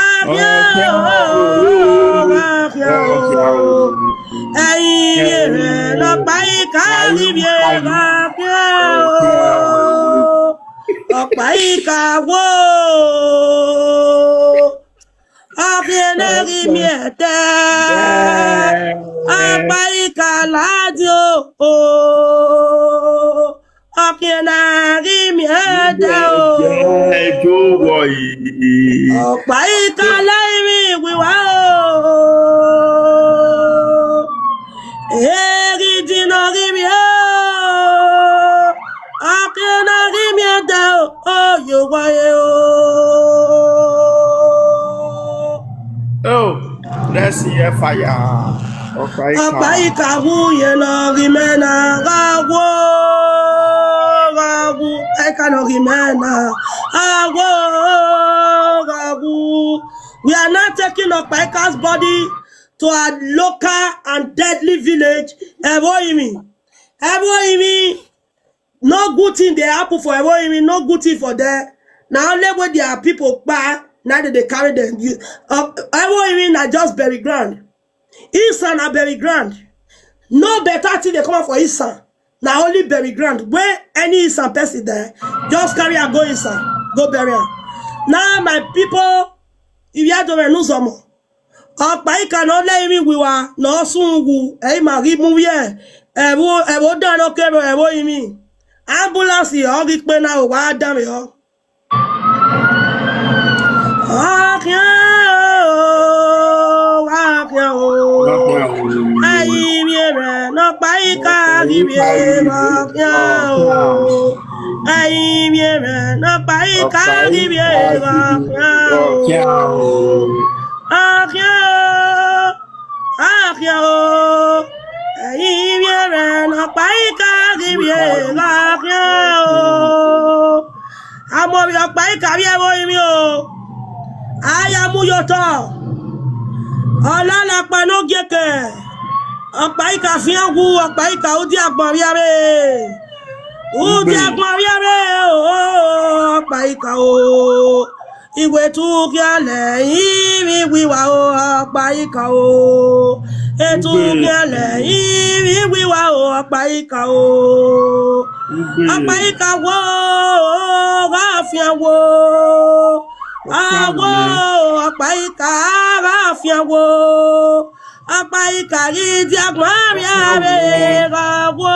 akhian o, akhian o. Ẹi vbiẹ rẹ nọkpa ika ghi vbiẹ gha akhian o. Ọkpa ika wo. Akhian na ghi miẹn ẹdẹ, ọkpa ika ladian o. Akhian na ghi miẹn ẹdẹ o. Ẹjo wọ yi. Ọkpa ika la emwi wiwa o. Eghi di nọ ghi miẹn o. Akhian na ghi miẹn ẹdẹ o. Oyo wọre o. Oh, let's see a fire. Ọkpa ika. Ọkpa ika wu ye nọ ghi mẹ na gha wo, gha wu. Ika nọ ghi mẹ na gha wo, gha wu. We are not taking Ọkpa ika's body to our local and deadly village. Ẹvbo orinmwi. Ẹvbo orinmwi. No good thing dey happen for Ẹvbo orinmwi, no good thing for there. Na only when their people kpa, na dem dey carry them. You, uh, Ẹvbo orinmwi na just bury ground. Isan na bury ground. No better thing dey come out for Isan. Na only bury ground. When any Isan person die, just carry am go Isan, go bury am. Now my people, if you don't know some, Ọkpa ika ne ọ lẹ emwi wiwa ne ọ sunu wu, ẹ i ma ghi mu vbiẹ ẹvbo, ẹvbo dan ne ọ kevbe ẹvbo orinmwi. Ambulance ọ ghi kpe na, owa danmwehọ. Ọ khian o, ọ khian o. Ẹ i vbiẹ mwẹ ne ọkpa ika ghi vbiẹ, ọ khian o. Ẹ i vbiẹ mwẹ ne ọkpa ika ghi vbiẹ, ọ khian o. Ọ khian o, ọ khian o. Ẹ i vbiẹ mwẹ ne ọkpa ika ghi vbiẹ, ọ khian o. A mu ovbi ọkpa ika vbiẹ vbe orinmwi o. A ya mu ye otọ. Ọ la lakpa ne ogieke. Ọkpa ika fian wu, ọkpa ika udia agbọn vbiẹ vbe. Udia agbọn vbiẹ vbe o, ọkpa ika o. Iwe tu khian lẹ emwi wiwa o, ọkpa ika o. Etu khian lẹ emwi wiwa o, ọkpa ika o. Ọkpa ika wo, gha fian wo. A wo, ọkpa ika gha fian wo. Ọkpa ika ghi dia agbọn vbiẹ vbe, gha wo.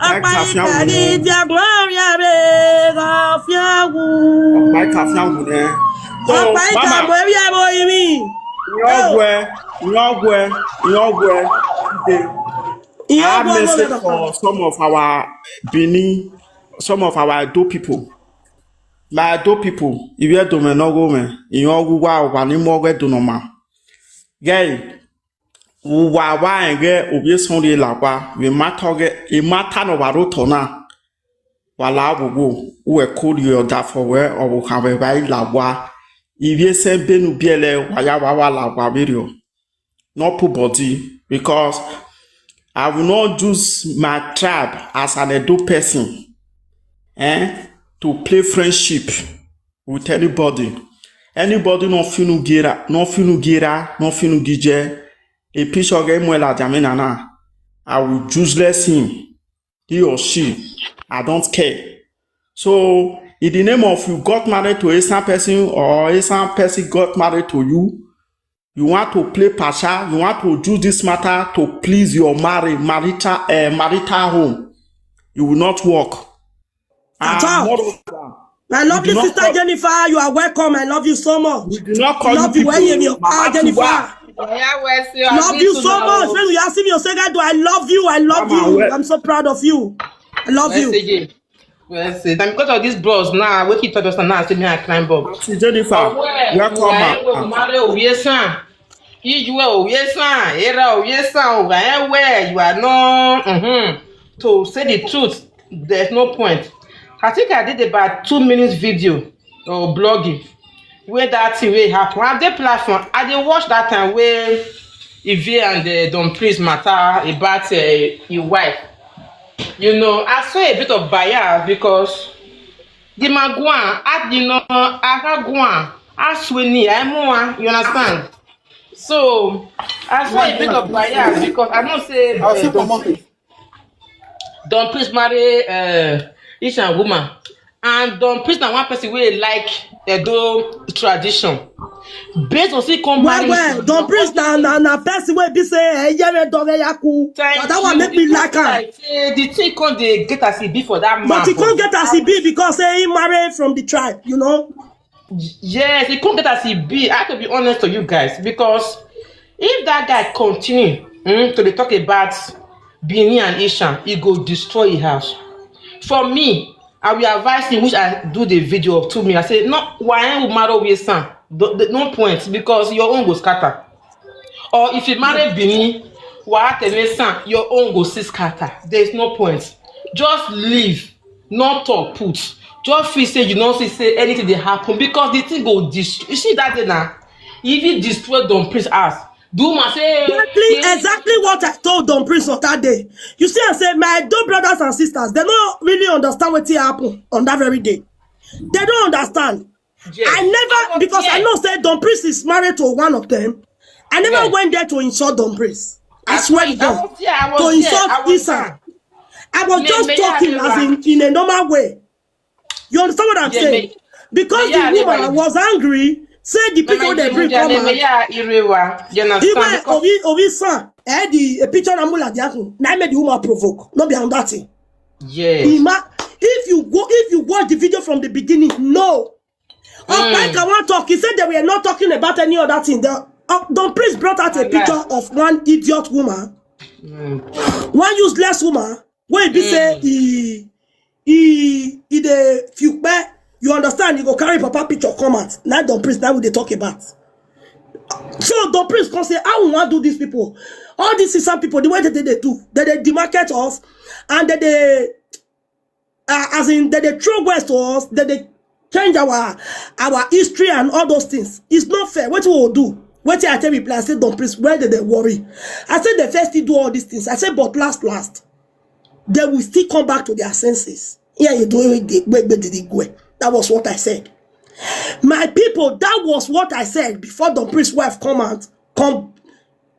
Ọkpa ika ghi dia agbọn vbiẹ vbe, gha fian wu. Ọkpa ika fian wu nẹ. Ọkpa ika mu vbiẹ vbe orinmwi. Iyẹn ọgwẹ, iyẹn ọgwẹ, iyẹn ọgwẹ. Iyẹn ọgwẹ. I have message for some of our Benin, some of our Edo people. My Edo people, ivbi Ẹdo mwẹ ne ọ gho mwẹ, iyẹn ọghe uwa, uwa ni mu ọghe Ẹdo ne ọ ma. Ghẹ, uwa wa rẹn ghẹ ovbi esọn rhie la owa, vbe emata ọghe, emata ne ọ wa rre otọ na, wa la wowo, uwẹ ko rhie ọdafẹn ruẹ, ọvbokhan ruẹ vbe a i la owa. Ivbi esẹn ebe ne u biẹlẹ, wa ya wa, wa la owa vberriọ. Not put body, because I will not use my tribe as an Edo person, eh, to play friendship with anybody. Anybody ne ọ finu gie ra, ne ọ finu gie ra, ne ọ finu gie jẹ, a picture ọghe mu ẹre ladian mwẹ nana, I will useless him, he or she. I don't care. So, in the name of you got married to a Esan person or a Esan person got married to you, you want to play pasha, you want to use this matter to please your marriage, marital, eh, marital home. You will not work. At all. Moreover, my lovely sister Jennifer, you are welcome. I love you so much. We do not call you people. Love you, Mama Jennifer. Love you so much. When you ask me, you say, "God, I love you. I love you. I'm so proud of you. I love you." Well, see, na because of these bros now, wey keep touch us now, say me I climb up. Auntie Jennifer, welcome back. Marry Oviesan. Ijue Oviesan, Era Oviesan, Ogaewe, you are no, mm-hmm. To say the truth, there's no point. I think I did about two minutes video or blogging. Wey that thing wey happen, I dey platform, I dey watch that time wey Ivie and uh, Don Prince matter about uh, his wife. You know, I saw a bit of bias because the man guan, I, you know, I can guan, I swing, I more, you understand? So I saw a bit of bias because I know say uh, Don Prince marry uh, Asian woman. And Don Prince na one person wey like Edo tradition. Based on say come marry well, well, Don Prince na na na person wey be say eh, yeah, me dog yaku. But that one make me like her. Like, eh, the thing come dey get as e be for that man. But he can't get as he be because say he married from the tribe, you know. Yes, he can't get as he be. I have to be honest to you guys because if that guy continue mm, to dey talk about Benin and Ishan, he go destroy his house. For me, I will advise him, which I do the video of two me. I say, no, why I will marry with son? No point because your own go scatter. Or if you marry Benin, why I son, your own go see scatter. There is no point. Just leave. Not talk put. Just feel say you no see say anything dey happen because the thing go destroy. You see that day now, if he destroy Don Prince house, the woman say exactly, exactly what I told Don Prince on that day. You see, I say my adult brothers and sisters, they don't really understand what happened on that very day. They don't understand. Yes. I never, because I know say Don Prince is married to one of them. I never went there to insult Don Prince. I swear to God, to insult Isan. I was just talking as in, in a normal way. You understand what I'm saying? Because the woman was angry, say the people they bring come out. You understand? Even Ovi Ovi son, eh, the a picture na mula diakun. Na made the woman provoke. No be on that thing. Yes. Ima, if you go, if you watch the video from the beginning, no. Okpaika wan talk. He said they were not talking about any other thing. The, uh, Don Prince brought out a picture of one idiot woman, one useless woman. Wey be say he he he dey fiukpe. You understand? He go carry papa picture come out. Na Don Prince, that we dey talk about. So Don Prince come say, how we wan do these people? All these Isan people, the way that they dey do, they dey demarcate us, and they dey uh, as in they dey throw words to us, they dey change our our history and all those things. It's not fair. What we will do? What I tell people, I say, Don Prince, where did they worry? I said they first still do all these things. I said, but last last, they will still come back to their senses. Yeah, you do it. That was what I said. My people, that was what I said before Don Prince wife come out, come,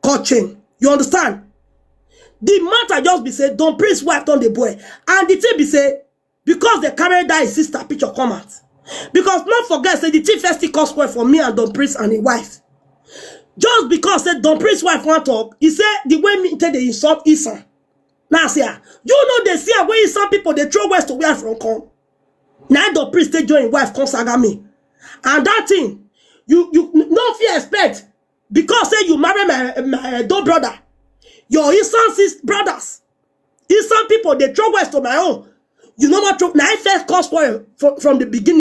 come change. You understand? The matter just be say Don Prince wife turn the boy, and the thing be say because they carry that his sister picture come out. Because not forget say the thing first still cause well for me and Don Prince and his wife. Just because say Don Prince wife want talk, he say the way me take dey insult Isan. Now say, ah, you know they see am wey Isan people dey throw words to where from come. Now Don Prince take join his wife come saga me, and that thing you you no fit expect because say you marry my my adult brother, your Isan sis brothers, Isan people dey throw words to my own. You know what? Now I first cause well from, from the beginning.